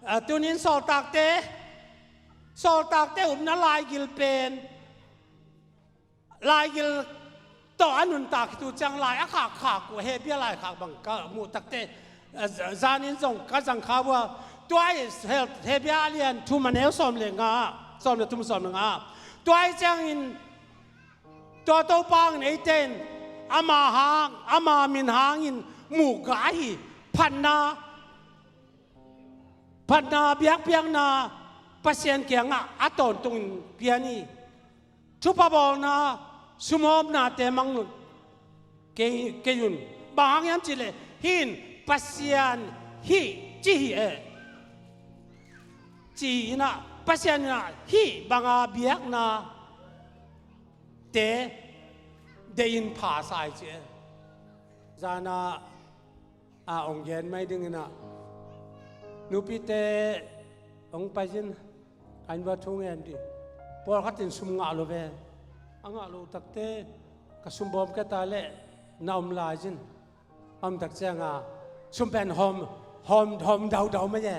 a, tuni in sawltakte, sawltakte upna laigil pen, laigil tawh a nuntak khit uh ciang lai a khakkhak uh Hebrew laikhak bang ka muh takte, a, za-, zanin zong ka zang kha uh a, tua i Hebrew a lian thum a neu sawm le nga, sawm le thum sawm le nga. Tua i ciangin tua Topa hangin eite in ama hang, ama min hangin muh gah ahi phatna, phatna biakpiakna Pasian kiangah a tawntungin pia ni. Thupha bawlna, sumhawmnate mang un. Kei, kei un. Bang hang hiam cih leh, hih in Pasian hih ci hi e. Ci inah, Pasian inah hih banga biakna te deih in pha sa hi ci e. Zana a ong gen mai dingin ah nupite ong pai zin, an va thu ngen di. Pawlkhat in sum ngah lo ve. A ngah lo takte ka sum bawm keta le na om lai zin. Om tak cianga sum pen hawm hawm hawm daudau mai e.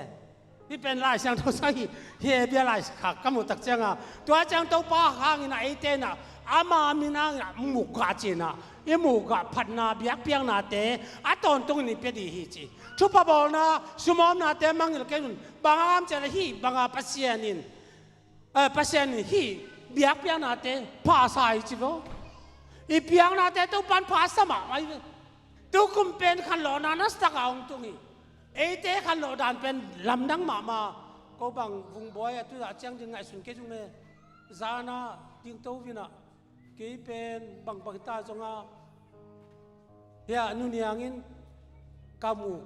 Hi pen Lai Siangtho sang hi. Hi e bia lai khak ka mu tak cianga tua ciang Topa hangin a eite na ama min hangin a muk gah cina i muk gah phatna biakpiaknate a tawntungin i pia di hi ci. Thupha bawlna sumawmnate mangil kei un banga am ciala hi banga Pasian in Eh, Pasian in hih biakpiaknate phasa hi ci vo. I piaknate Topan phasa mahmah hi ve. Tukum pen khanlawhna nasatak a hong tung hi. Eite khanlawh dan pen lamdang mahmah. Ko bang vungbawi a tudah ciang din ngaihsun kei zung le. Zana dingto vinah kei pen bangbang hita zonga hia nuniangin ka mu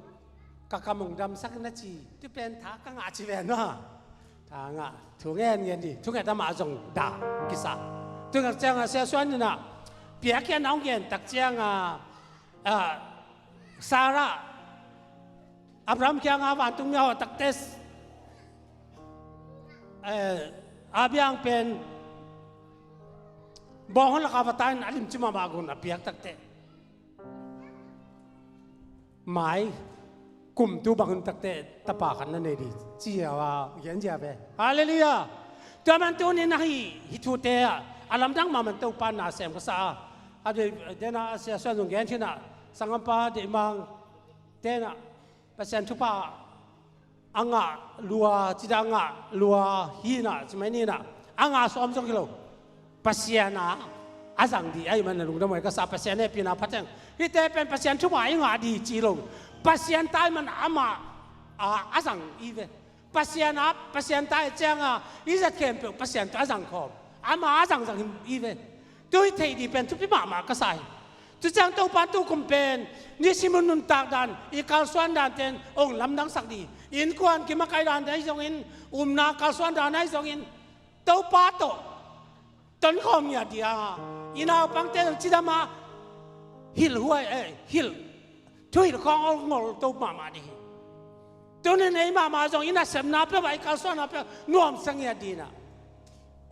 ka kam hong damsak na ci. Tu pen tha ka ngah ci ve na. Tha ngah thu ngen ngen di thu nget amah zong da kisa. Tu ngak cianga Sia Suan inah piakian a hong gen tak cianga ah, Sarah Abraham kianga vantungmi a hawh takte eh, a biang pen bawng hon laka vata in a limci mahmah gun a piak takte mai kumtu bang hun takte tapa khat na nei di ci a gen zia ve. Halleluiah. Tua man tunin ahi hi thute a lamdang mahmah Topa na sem ka sa a a dei dena a Sia Suan zong gen khin a sangampa deihmang tena Pasian thupha a ngah lua cida a ngah lua hina cimai nina a ngah sawm zong hi lo. Pasian a a zang di ahi man a lungdam ahi ka sa Pasian hehpihna phateng hite pen Pasian thupha i ngah di ci lo. Pasian tai man amah a a zang i ve. Pasian a Pasian tai cianga i zat khempeuh Pasian tawh a zang khawm ama a zang zang i ve. Tui theih di pen thupi mahmah ka sa hi. Tuciang Topa tukum pen nisim hun nuntak dan i kalsuan dan ten ong lamdangsak di innkuan kimakaih dan ahi zongin umna kalsuan dan ahi zongin Topa tawh tonkhawm ngiat di a i naupangte zong cidama hilh huai eh hilh thuhilh khawng ong ngol to mahmah di hi. Tunin ei mahmah zong i nasepna peuh a i kalsuanna peuh nuamsa ngiat dinah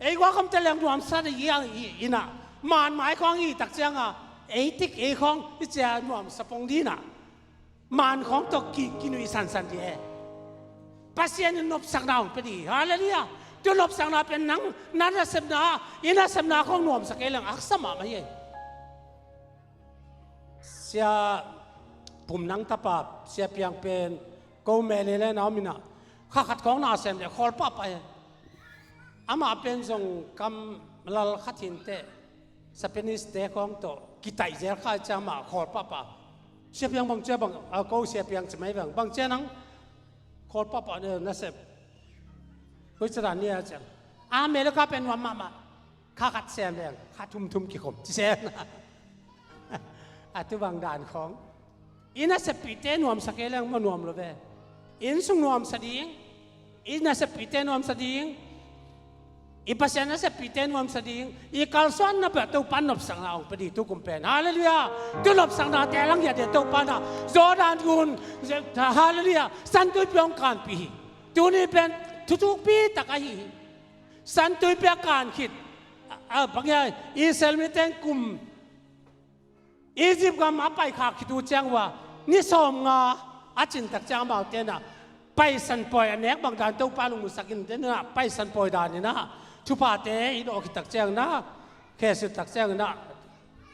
ei guakhawmte leng nuamsa di hiang hi inah manmai khawng i tak cianga ei tik ei khawng i cia nuamsa pong dinah man khawng tawh ki kinuih sansan di e. Pasian in nopsakna hong pia di hi. Halleluiah. Tu nopsakna pen nang na nasepna i nasepna khawng nuamsa kei leng aksa mahmah hi. Sia pum nang tapa Sia Piang pen ko mele le nau minah kha khat khawng na sem le khawl pahpah e. Amah pen zong kam lal khat hinte Japanese te khawng tawh kitaih zel kha ciang mah khawl pahpah. Sia Piang bang cia bang a ko Sia Piang cimai bang bang cia nang khawl pahpah ne nasep. Koi cadan nia ciang America pen nuam mahmah. Kha khat sem leng kha thumthum kikhom ci sem. A tu bang dan khawng i naseppihte nuamsa kei leng maw nuam lo ve. Innsung nuamsa ding i naseppihte nuamsa ding i Pasian naseppihte nuamsa ding i kalsuanna peuh Topa nopsakna hong pia di tukum pen. Halleluiah. Tu nopsaknate a langhiat de Topa na Jordan gun. Halleluiah. Santuipi hong kanpih hi. Tuni pen thuthukpi tak ahi hi. Santuipi a kan khit a bangia Israel mite in kum Egypt gam a paikhak khit uh ciang uh a ni sawmnga a cintak ciang amaute na paisan pawi a nek bangdan Topa lungmusak in dena paisan pawi dan ina thuphate i dawh khittak ciang na khesiltak ciang ina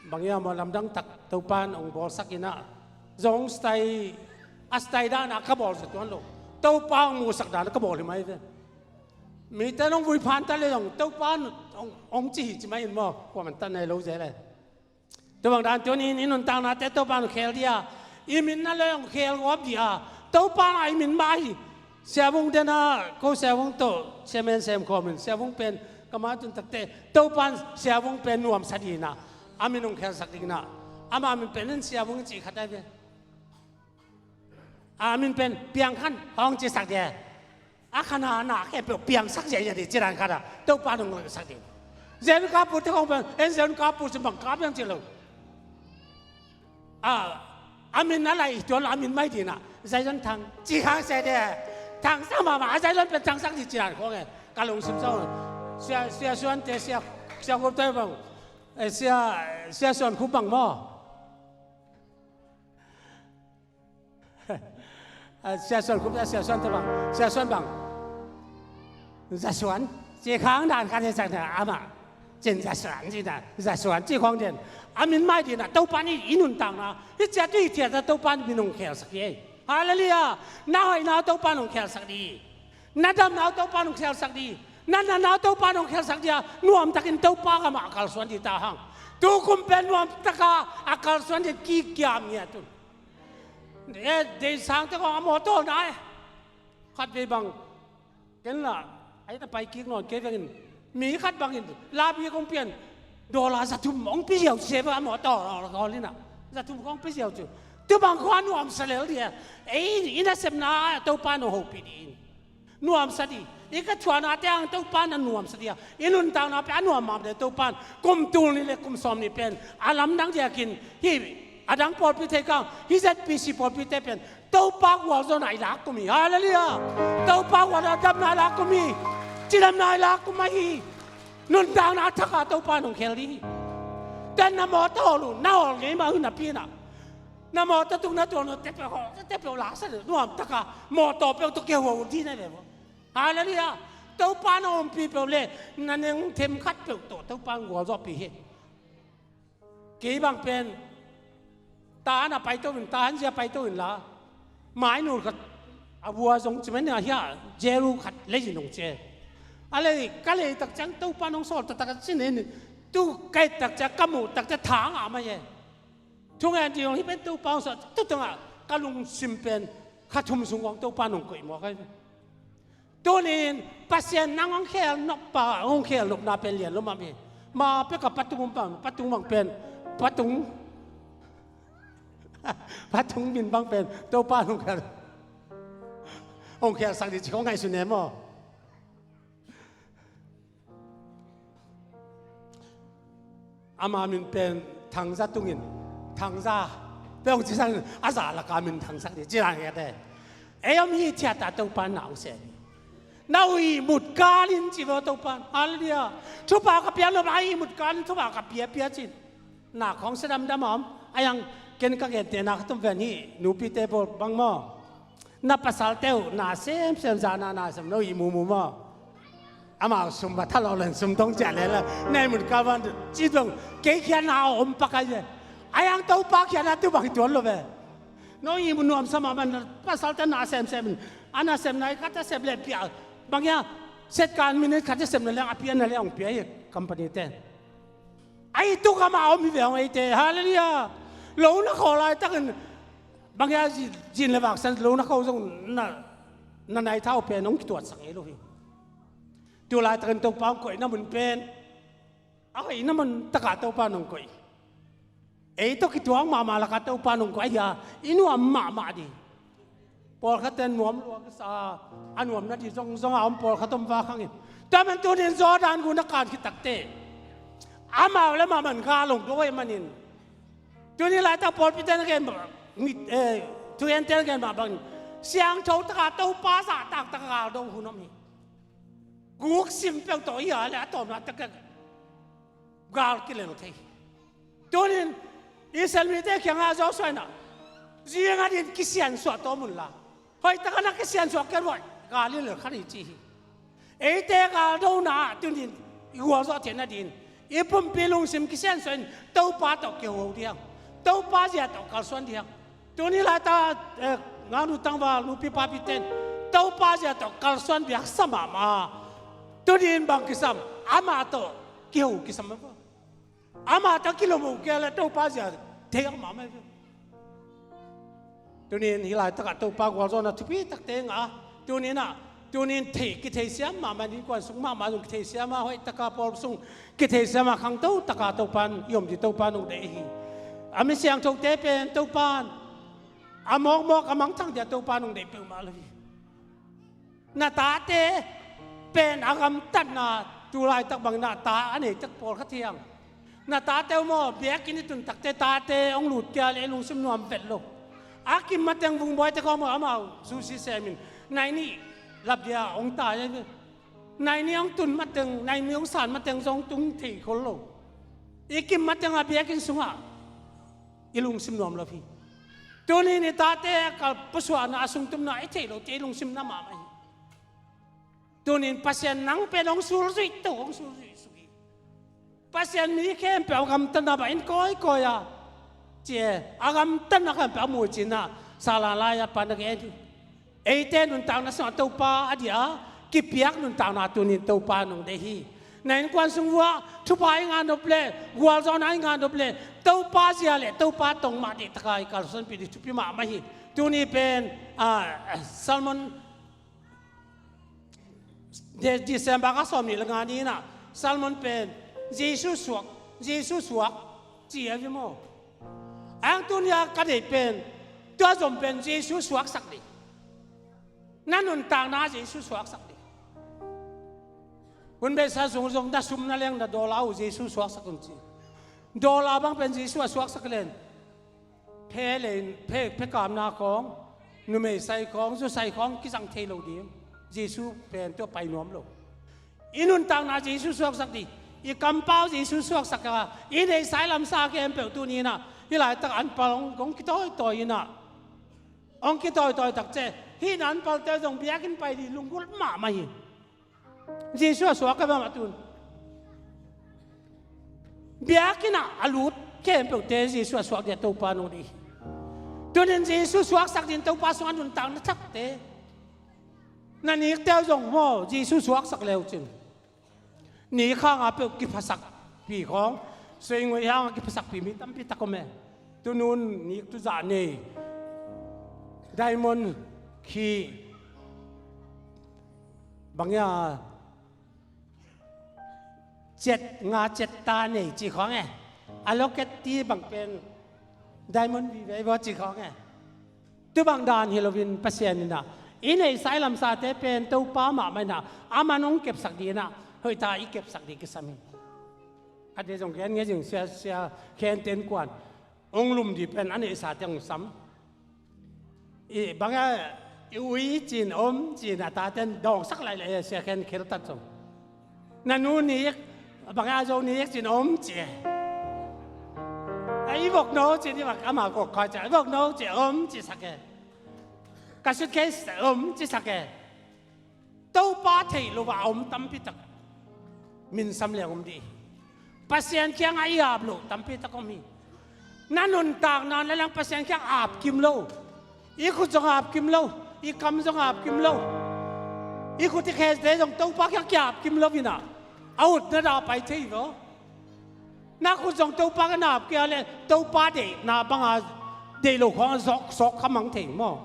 bangia maw lamdang tak Topa in hong bawlsak ina zong stai a stai dan a ka bawl sa tuan lo Topa hong musak dan a ka bawl hi mai ve. Mite nong vui phan ta le zong Topa hong ci hi ci mai in maw kua man ta nei lo ze le. Tua bang dan tuan in i nuntaknate Topa hong khel dia i min na le hong khel gawp dia Topa na i min mah hi. Siavung dena ko siavung tawh siamen sem khawm in siavung pen kama tun takte Topa in siavung pen nuamsa dina a min hong khelsak dingna ama min pen in siavung in cih khat ai ve. A min pen piangkhan hong cisak dia a khana na khempeuh piangsak ziahziah dih cidan khata Topa nung sak dih. Zen kapu te khong pen, en Zen kapu ci bang kap hiam ci lo. A, a min a lai tuan lo, a min mai dina. Zion Thang. Ci khang se de. Thangsak mahmah, a Zion pen thangsak di ci dan khong e. Ka lungsim sawng. Sia, Sia Suan te, Sia, Sia Khup te bang. Eh, Sia, Sia Suan Khup bang maw. A, Sia Suan Khup, Sia Suan te bang, Sia Suan bang. Za Suan. Ci khang dan khat hi sak na, amah. Cin Za Suan, ci na, Za Suan, ci khong den. A min mai dina, Topa in i nuntakna. Hi cia tu i cia ta Topa in min hong khelsak hi. Hallelujah. Na hoihna Topa in hong khelsak di. Na damna Topa in hong khelsak di. Na natna Topa in hong khelsak di a, nuamtakin Topa gam ah a kalsuan di ta hang. Tu kum pen nuamtaka a kalsuan di kikiam ngiat un. Eh, deisang te khong a mawtaw na e. Khat vei bang. Ken la, ai ta pai kik nawn kei vengin. Mi khat bangin, labi kong pian. Dollar za thum hong pi ziau ci ve a mawtaw, dollar kong lina. Za thum kong pi ziau ci. Tu bang khong nuamsa lel di e. Ei, i nasepna Topa in hong hopih di in. Nuamsa di. I ka thuana te ang Topa in a nuamsa di a. I nuntakna pen a nuam mah de Topa in. Kum tul nih le kum sawm nih pen. A lamdang diakin. Hi, a dang pawlpi thei kang. Hi Z P C pawlpi te pen. Topa gualzawhna i lak kum hi. Hallelujah. Topa gualzawhna damna i lak kum hi. Cidamna i lak kum ahi. Nuntakna thaka Topa in hong khel di hi. Ten na mawtaw lu. Na hawl ngei mah hun a pina. Na mawtaw tung na tuan lo te peuh haw, te peuh la sa le, nuamtaka, mawtaw peuh tawh kiho di na ve maw. Hallelujah. Topa na ompih peuh le, na neng them khat peuh tawh, Topa in gualzawhpih hi. Kei bang pen, ta na paito in, ta hanzia paito in la, mainul khat, a vua zong ci men a hia, jeru khat lei in hong ce. A lei, ka lei tak ciang Topa in hong sawl taktak a ci nen, tu ka et tak ciang, ka muh tak ciang, thang a mai e. Thungen ding hong hi pen Topa hong sawh, tu tungah ka lungsim pen kha thum sung hong Topa nong koih mawk ahi. Tunin Pasian nang hong khel nop pa, hong khel nopna pen lian lo mah mi. Ma pek a patung um pan, patung mang pen, patung, patung min bang pen Topa hong khel, hong khel sak di ci hong ngaihsun e maw. Ama min pen Thangza tungin, Thangza peuh ci sang a za laka min thangsak di ci lang e te. Ei om hi thiat a Topa na hong se. Na uh ihmut kalin ci vo Topa. Hallelujah. Thupha ka pia lo, a ihmut kalin thupha ka pia pia cin. Na khong se damdam a om. A yang ken ka gente na khatum ven hi. Nupite bol bang maw. Na pasalte uh na semsem, zana na sem no i mumu maw. Amau sum va tha lo len sum dong cia le la. Nei mun ka van ci dong kei khia na om pakai je. A yang Topa khia na tu bang tuan lo ve. No i mu nuam sama man pasalte na semsem. Ana sem na i khat a sem le pia. Bang ya set kan minit khat a sem na le a pia na le ong pia i company te. Ai tu kama om hi ve ong ei te. Hallelujah. Lo na kho lai takin Bang hia zin, zin le vak san lo na kho zong na, na nai thau pen hong kituatsak ngei lo hi. Tu laitakin Topa hong koihna mun pen a hoihna mun takah Topa nong koih. Ei tawh kituak mahmah lakah Topa nong koih ahi a i nuam mahmah ding. Pawlkhatte nuam lua kisa a nuamna ding zong zong a om pawlkhat om vak hangin. Tua man tunin Jordan gun a kan khit takte amau le mahmah gal hong do ahih manin. Tuni laitak pawlpite na gen mah, eh, thuhente na gen mah bangin siangtho taka Topa zahtak taka gal do hun om hi. Guk sim peuh tawh hi a le a tawpna taka gal kilel thei hi. Tunin Israel mite kiangah Joshua in ah ziang a din kisiansuah tawm unla. Hoih taka na kisiansuah kei ruai gal i lel kha ni ci hi. Eite galdona ah tunin i gualzawh theihna din i pumpi lungsim kisiansuah in Topa tawh kiho diang, Topa zia tawh kalsuan diang. Tuni laita, eh, nganu tangval nupi papi ten Topa zia tawh kalsuan biak sa mahmah. Tunin bang kisam amah tawh kiho kisam a. Amah tawh kilawm uh kei le Topa zia thei a mahmah hi. Tunin hih laitakah Topa gualzawhna thupi takte ngah a. Tunin ah, tunin thei, kitheisiam mahmah, innkuan sung mahmah zong kitheisiam a, hoih taka pawl sung kitheisiam a, khangto taka Topa in i om ding Topa in hong deih hi. A mi siangthote pen Topa in a mawkmawk a mangthang ding a Topa in hong deih peuhmah lo hi. Na tate pen a gamtatna Tu laitak bangin ah ta a nei tek pawlkhat hi hang. Na tate uh maw, biakinn i tun takte tate hong lut kei a leh i lungsim nuam vet lo. A kim mateng vungbuaite khawng maw, amau susi semin nai nih lap dia hong tai. Nai nih hong tun mateng, nai nih hong san mateng zong tung thei khol lo. I kim mateng a biakinn sungah i lungsim nuam lo hi. Tuni-in i tate a kalpasuahna, a sungtumna i theih lote i lungsim na mahmah hi. Tuni-in Pasian nang pen hong sulzuih to, hong sulzuih suk hi. Pasian mi khempeuh a gamtatna bangin kawikawi a, ci e, a gamtatna khempeuh a mu hi ci-in ah Salan lai-ah pa na gen hi. Eite nuntakna sungah Topa a diah a, kipiak nuntakna tuni-in Topa nong deih hi. Na innkuan sung vuah thupha i ngah nop leh, gualzawhna i ngah nop leh, Topa zia leh Topa tong mah deihtak a i kalsuanpih ding thupi mahmah hi. Tuni pen, ah, sermon De-, December kha sawmnih le nga ni-in ah sermon pen Jesu suak, Jesu suak ci a hi maw. A hang tuni-a ka deih pen, tua zom pen Jesu suaksak ding. Na nuntakna Jesu suaksak ding. Hun beisa sung zong na sum na leng na dollar uh Jesu suaksak un ci. Dollar bang pen Jesu a suaksak len, phe le, phe, phe kamna khawng, numei sai khawng, zu sai khawng kizang thei lo ding. Jesu pen tua pai nuam lo. I nuntakna Jesu suaksak ding. I kampau Jesu suaksak a, i neihsa i lamsa khempeuh tuni-in ah, hih laitak anpal hong, hong kitawitawi in ah, hong kitawitawi takciang hih na anpalte zong biakinn pai ding lunggulh mahmah hi. Jesu a suak ka bang a tun. Biakinn ah a lut khempeuhte Jesu a suak dia Topa nong deih hi. Tuni-in Jesu suaksak ding Topa sungah nuntakna thakte. Na nikte uh zong maw, Jesu suaksak le uh cin. Nik hang a peuh kiphasakpih khawng, suingui hang a kiphasakpih mi tampi tak om e. Tunun nik tuzah nei. Diamond khi bang ia, cet nga cet ta nei ci khawng e. A locket ti bang pen diamond vive vaw ci khawng e. Tu bang dan hi loin Pasian in ah, i neihsa i lamsate pen Topa mahmah in ah, aman hong kepsak ding in ah, hoihtak i kepsak ding kisam hi. Khat vei zong gen nge zing, sia, sia khente innkuan hong lum ding pen a neihsate hong sam. I bang a, i ui cin om cin a taten dawngsak lailai a, sia khen kheltat zong. Na nu nik, bang a, zo nik cin om ci e. A, i vok no cin, i vok ama kok kha ci a, i vok no ci om ci sak e. Ka suitcase om ci sak e. Topa theih lo a om tampi tak minsam leng om dih hi. Pasian kiangah i ap loh tampi tak om hi. Na nuntakna na leng Pasian kiang ap kim lo. I khut zong ap kim lo. I kam zong ap kim lo. I khut i khete zong Topa kiang kia ap kim lo in ah, a ut na dah pai thei hi vaw. Na khut zong Topa kiang na ap kei a leh Topa deihna banga deih lo khawng a zawk sawk kha mang thei maw.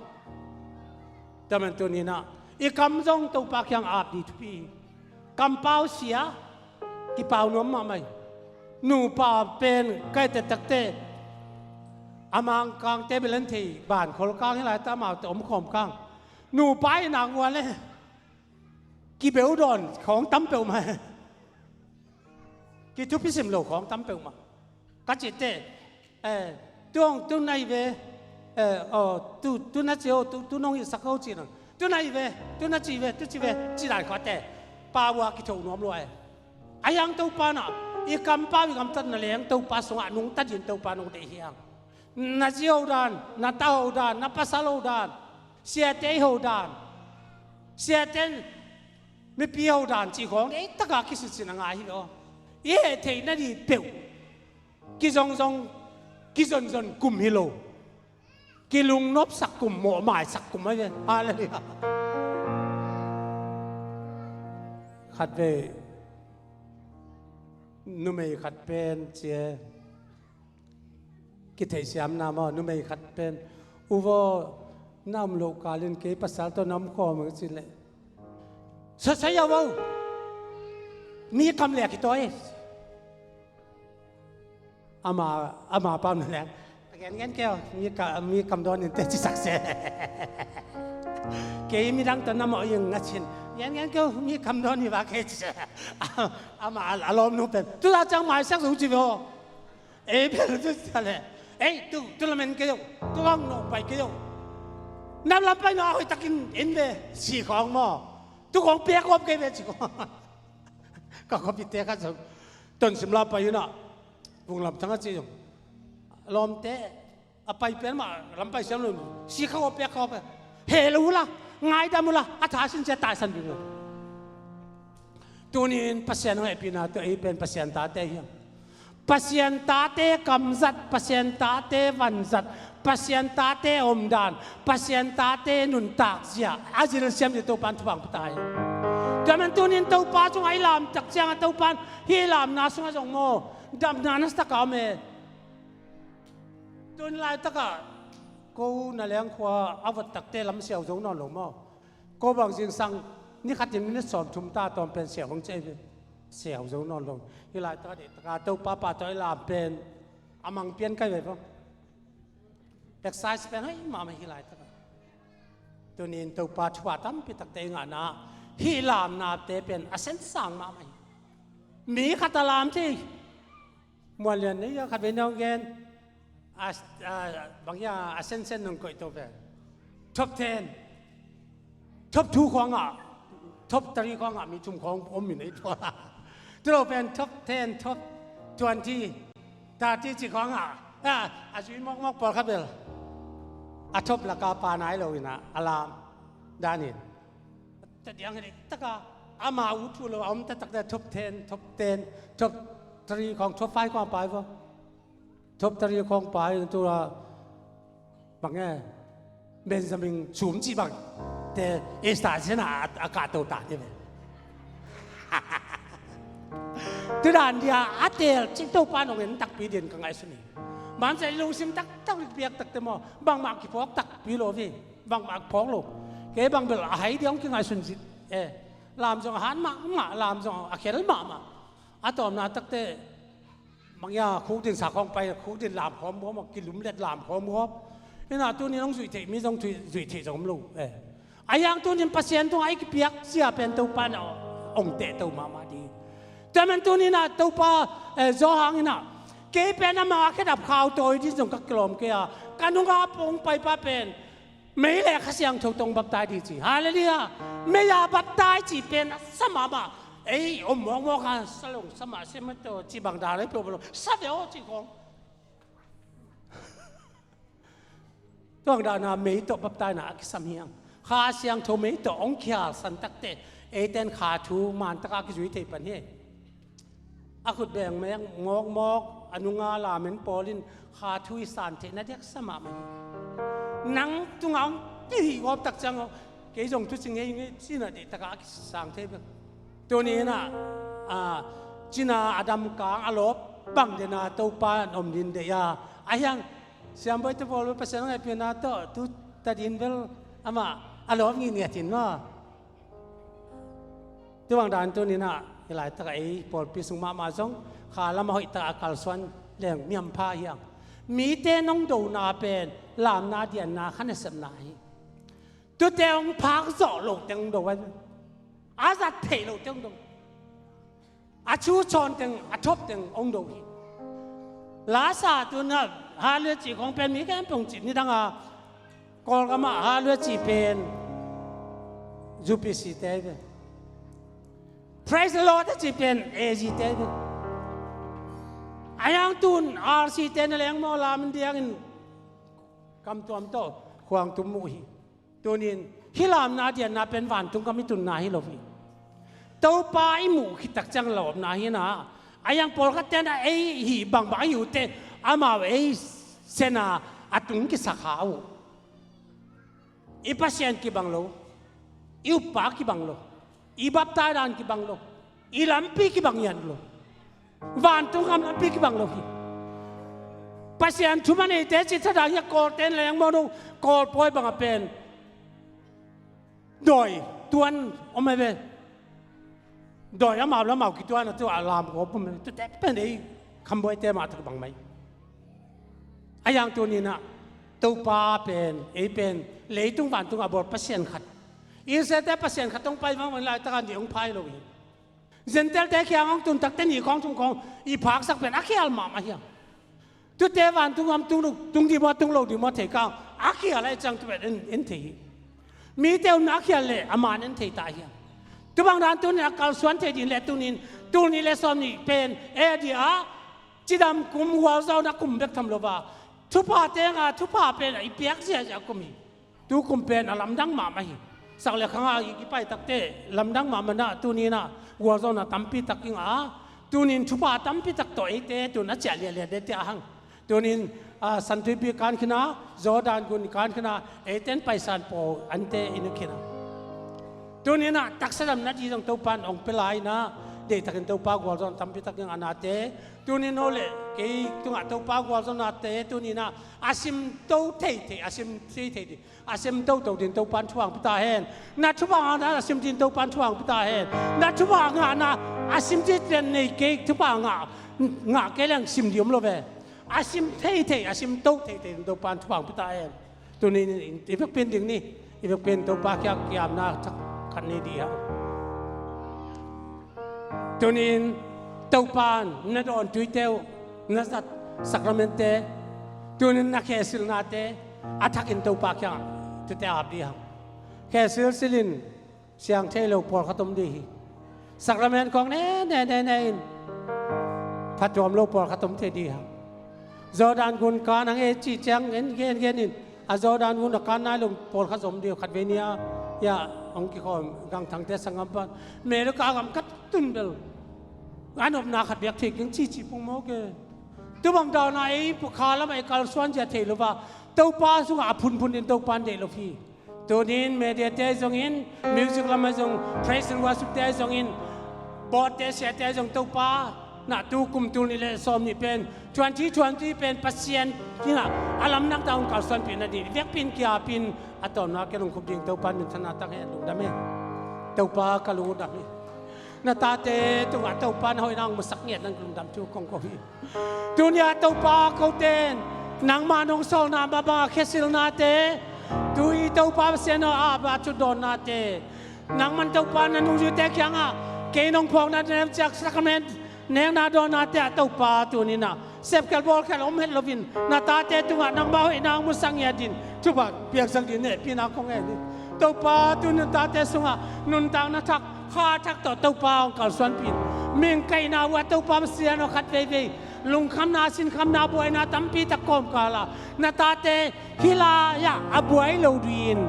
Tua man tuni-in ah i kam zong Topa kiang ap ding thupi hi. Kampau sia, kipau nuam mahmah hi. Nupa pen ka et takte, a Mangkangte bel an thei, Bankhol kang hi lai ta, amaute omkhawm kang. Nupa i nak uh a leh kibeu dawn khawng tam peuhmah. Kithupisim lo khawng tam peuhmah. Ka cihte, eh, tu hong, tu na hi ve, eh, aw, tu, tu na ci o, tu, tu nong hilhsak o ci nang. Tu na hi ve, tu na ci ve, tu ci ve, ci dan khuate. Pa uh a kitho nuam lua e. A hiang Topa na, i kampau i gamtatna leng Topa sungah nungta ding Topa nong deih hi hang. Na zi ho dan, na ta ho dan, na pasal ho dan, siate i ho dan, siaten mipi ho dan cih khawng deih taka kisitsin a ngai hi lo. I heh theih nading peuh kizongzong, kizonzon kum hi lo. Kilungnopsak kum, mawhmaisak kum ahi ve. Halleluiah. Khatvei numei khat pen ci e, kitheihsiamna maw, numei khat pen, u vaw, na om loh kalin kei pasal tawh na om khawm ing ci leh, sasai a vaw, mi kam leh a kitawi. Ama, ama pam na leng, a gen gen kei aw, mi ka, mi kam dawn in te ci sak se. Kei midang tawh na mawh ing a cin. Gen gen keu, mi kam dawn hi va kei ci. Amah a lawmnu pen tu ta ciang maisak zo ci ve aw. Ei bel tu ta leh, ei tu tu lamen kei aw, tu hang nawh pai kei aw. Nam lam pai nawh a hoihtakin en ve ci khawng maw. Tu khawng piak awp kei ve ci khawng. Ka khuapite khat zong Tonsim la pai inah, Vung Lam Thang a ci zong, lawmte a pai pen mah lam pai siam lo, si kha awp piak kha awp. Heh lo uh la, ngaidam uh la, a tha sin cia taisan ding lo. Tunin Pasian hong hehpihna tawh ei pen Pasian tate hiam? Pasian tate kamzat, Pasian tate vanzat, Pasian tate omdan, Pasian tate nuntak zia a zilsiam ding Topan thupha hong pia ta hi. Tua man tunin Topa cungah i lamtak ciangah Topan hih lamna sungah zong maw, damna na sa taka om e. Tun laitakah ko na lengkhua a vot takte lam siau zo nawn lo maw? Ko bang zingsang ni khatin minit sawmthum ta tawm pen siau hong ciai ve. Siau zo nawn lo. Hih laitak a deihtaka Topa pa tawh i lam pen a mang pian kai ve bang. Exercise pen hei mahmah hih laitakah. Tunin Topa thupha tampi takte i ngahna hih lamnate pen a sensang mahmah hi. Mi khat a lam thei. Muan lian nei a khat vei nong gen. A, a, bang hia a sensen nong koih to ve. Top ten. Top two khawngah, top three khawngah mi thum khawng om mi nei to. Tu lo pen top ten, top twenty, thirty ci khawngah a, a zui mawkmawk pawl kha bel a top laka pa nai lo inah a lam danin. Ta diang hi taka ama ut thu lo a om taktakte top ten, top ten, top three khawng, top five khawng pai vo. Top three khawng pai in tua bang e, Benjamin sum ci bang te Esther sena a, a kahto ta ni ve. Tudan dia a tel cik Topa nong en takpi din ka ngaihsun hi. Bang sa i lungsim taktak lik piak takte maw, bangmah kiphawk takpi lo ve. Bangmah phawk lo. Kei bang bel a hai dia hong kingaihsun zit e. Lam zong a han mahmah, lam zong a khel mahmah. A tawmna takte bang hia khukdin sa khawng pai, khukdin lam khawm khawm, kilumlet lam khawm khawm. Inah tunin hong zuih theih mi zong zuih theih zong om lo e. A hiang tunin Pasian tungah i kipiak sia pen Topa na ong tehto mahmah ding. Tua man tuninah Topa, eh, Johan inah kei pen amah a khedap khau tawi ding zong ka kilawm kei a, ka nunga pong paipa pen mei le Kha Siangtho tawh baptai ding ci. Halleluiah. Mei-a baptai ci pen a sa mahmah. Ei om mawkmawk a sa long sa mah se mah tawh ci bang dan ei peuh bang lo sa ve aw ci khawng. Tuang dahna mei tawh baptaina a kisam hiang. Kha Siangtho mei tawh hong khialsan takte eiten kha thu man taka kizui thei pan hi. A khut beng mek mawkmawk a nunga lamen pawl in kha thu i san theihna diak sa mahmah hi. Nang tunga hong kihih gawp tak ciang kei zong thu ci ngeingei cina deihtaka a kisang thei bek. Tuni inah, a, cina a damkang a lawp bang dena Topa an om din deih a, a hiang siambawi te pawl bel Pasian ngaihpihna tawh tu tadin bel amah a lawp ngitnget in maw. Tubang dan tuninah i laitak a ei pawlpi sung mahmah zong kha lam a hoihtak a kalsuan leng miampha hiang. Mite nong dona pen lamna dianna kha nasepna hi. Tute hong phak zawh lo teng hong do a, a zat theih lo teng hong do. A thu chawn teng a thop teng hong do hi. Lasa tuna Hallelujah ci khawng pen mi khempeuh hong ci nidanga Kawlgam ah Hallelujah ci pen U P C te ahi ve. Praise the Lord a ci pen A G te ahi ve. A hiang tun R C te na leng maw lam in diangin kamtuam tawh khuang tum muh hi. Tunin hih lamna dianna pen vantung kam i tunna hi lo hi. Topa i muh khit tak ciang lawpna hi na. A hiang pawlkhat ten a ei hih bangbang a hi uh teh amau ei sena a tung kisak kha uh. I Pasian kibang lo. I uppa kibang lo. I baptai dan kibang lo. I lampi kibang hian lo. Vantung kam lampi kibang lo hi. Pasian thuman eite cih thadah hi a, Kawlte in leng maw no, Kawl pawi bang a pen dawi tuan om e ve. Dawi amau lamau kituan a tu a lam kawp om e ve. Tute pen ei khambawite mah tak bang mai. A hiang tuninah Topa pen ei pen leitung vantung a bawl Pasian khat. Israelte Pasian khat hong pai vangvang laitaka nih hong phai lo hi. Gentailte kiang hong tun takte nih khawng thum khawng i phaksak pen a khial mahmah hiam? Tute vantung gam tung lo, tung ding maw, tung lo ding maw thei kang a khial ahih ciang tu pen en, en thei hi. Mite upna a khial leh a man en thei ta hiam? Tubang dan tunin a kalsuan thei ding leh tunin, tul nih le sawm nih pen A D a cidam kum, gualzawhna kum bek tham lo a, thuphate nga thupha pen a i piak ziahziah kum hi. Tu kum pen a lamdang mahmah hi. Sak le khang a i kipai takte lamdang mahmah na, tunin ah gualzawhna tampi tak i ngah a, tunin thupha tampi tak tawh eite tun a ciah liahliah dete a hang. Tunin, ah, Santuipi kan khin a, Jordan gun kan khin a, eiten paisan paw ante i nu khin a. Tunin ah taksa damna ding zong Topan hong pia lai-in ah, deihtakin Topa gualzawhna tampi tak i ngah nate, tunin no le kei tungah Topa gualzawhnate tunin ah a simto theithei, a sim theithei ding, a sim toto ding Topan thupha hong pia ta hen. Na thupha ngahna a sim ding Topan thupha hong pia ta hen. Na thupha ngahna a sim ding pen nei kei, thupha ngah, ngah kei leng sim ding om lo ve. A sim theithei, a simto theithei ding Topan thupha hong pia ta hen. Tunin i vekpi-in ding ni, i vekpi-in Topa kiang kiamna thak khat nei ding hi hang. Tunin Topan na dawntuite uh, na zat sakramentte, tunin na khesilnate a thakin Topa kiangah tute a ap ding hi hang. Khesil silin siang thei lo pawlkhat om ding hi. Sakrament khawng ne ne ne ne in phattuam lo pawlkhat om thei ding hi hang. Jordan gun kan hang e cih ciang en gen gen in, a Jordan gun a kan nai lo pawlkhat zong om ding hi. Khatvei ni-a, ya, hong kikhawm gangthangte sanggam pan America gam ka tun bel a nopna khat biak thei keng ci ci pong mawk e. Tubang dawnna ei pukha lamah i kalsuan zia thei lo a, Topa sungah a phunphun ding Topan deih lo hi. Tunin mediate zongin, music lamah zong, praise and worship te zongin, bawtte siate zong Topa na tu kum tul nih le sawm nih pen, twenty twenty pen Pasian kingah a lamdang tak hong kalsuanpih nading i vekpi-in kiapin, a tawpna ken hong khup ding Topa minthanna tak hen. Lungdam hen. Topa ka lungdam hi. Na tate tungah Topa na hoihna hong musak ngiat nang lungdam thu kong ko hi. Tuni-a Topa kote in nangmah nong sawlna mah banga khesilnate, tui Topa Pasian aw a, a thudawnnate, nangman Topa na nungzuite kiangah kei nong phawkna nem ciak sakrament nekna dawnnate ah Topa tuninah sepkhel bawlkhel om het loin na tate tungah nangmah hoihna hong musak ngiat dingin thupha piaksak dingin hehpihna kong ngen hi. Topa tunin na tate sungah nuntakna thak, kha thak tawh Topa hong kalsuanpih in, mingkaihna uh ah Topa Pasian aw khat veivei lungkhamna, sinkhamna, buaina tampi tak kawmkal a na tate hih lai-ah a buai lo dingin,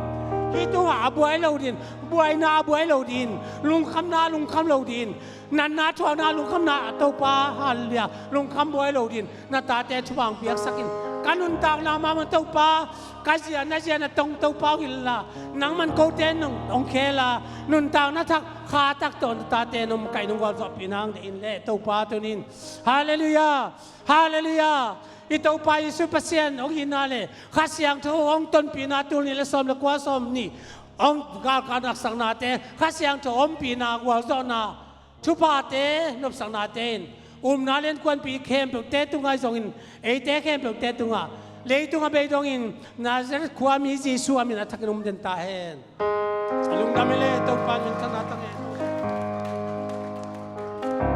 hih tungah a buai lo dingin, buaina a buai lo dingin, lungkhamna a lungkham lo dingin, natna thuakna a lungkhamna ah Topa, halleluiah, lungkham buai lo dingin na tate thupha hong piaksak in, ka nuntakna mahmah Topa, ka zia na zia na tong Topa hong hilh inla, nangman kote in hong khel a, nuntakna thak, kha thak tawh na tate nong kaih nong gualzawhpih nang deih in le Topa tunin. Halleluiah. Halleluiah. I Topa Jesu Pasian hong hihna le Kha Siangtho hong tonpihna, tul nih le sawm le kua, sawm nih hong galkap naksaknate, Kha Siangtho ompihna, gualzawhna, thuphate, nopsaknate in upna le innkuanpih khempeuhte tungah zongin, eite khempeuhte tungah, leitung a bei dongin Nazareth khuami Jesu a min a thakin om den ta hen. A lungdam hi le Topa minthanna tak hen.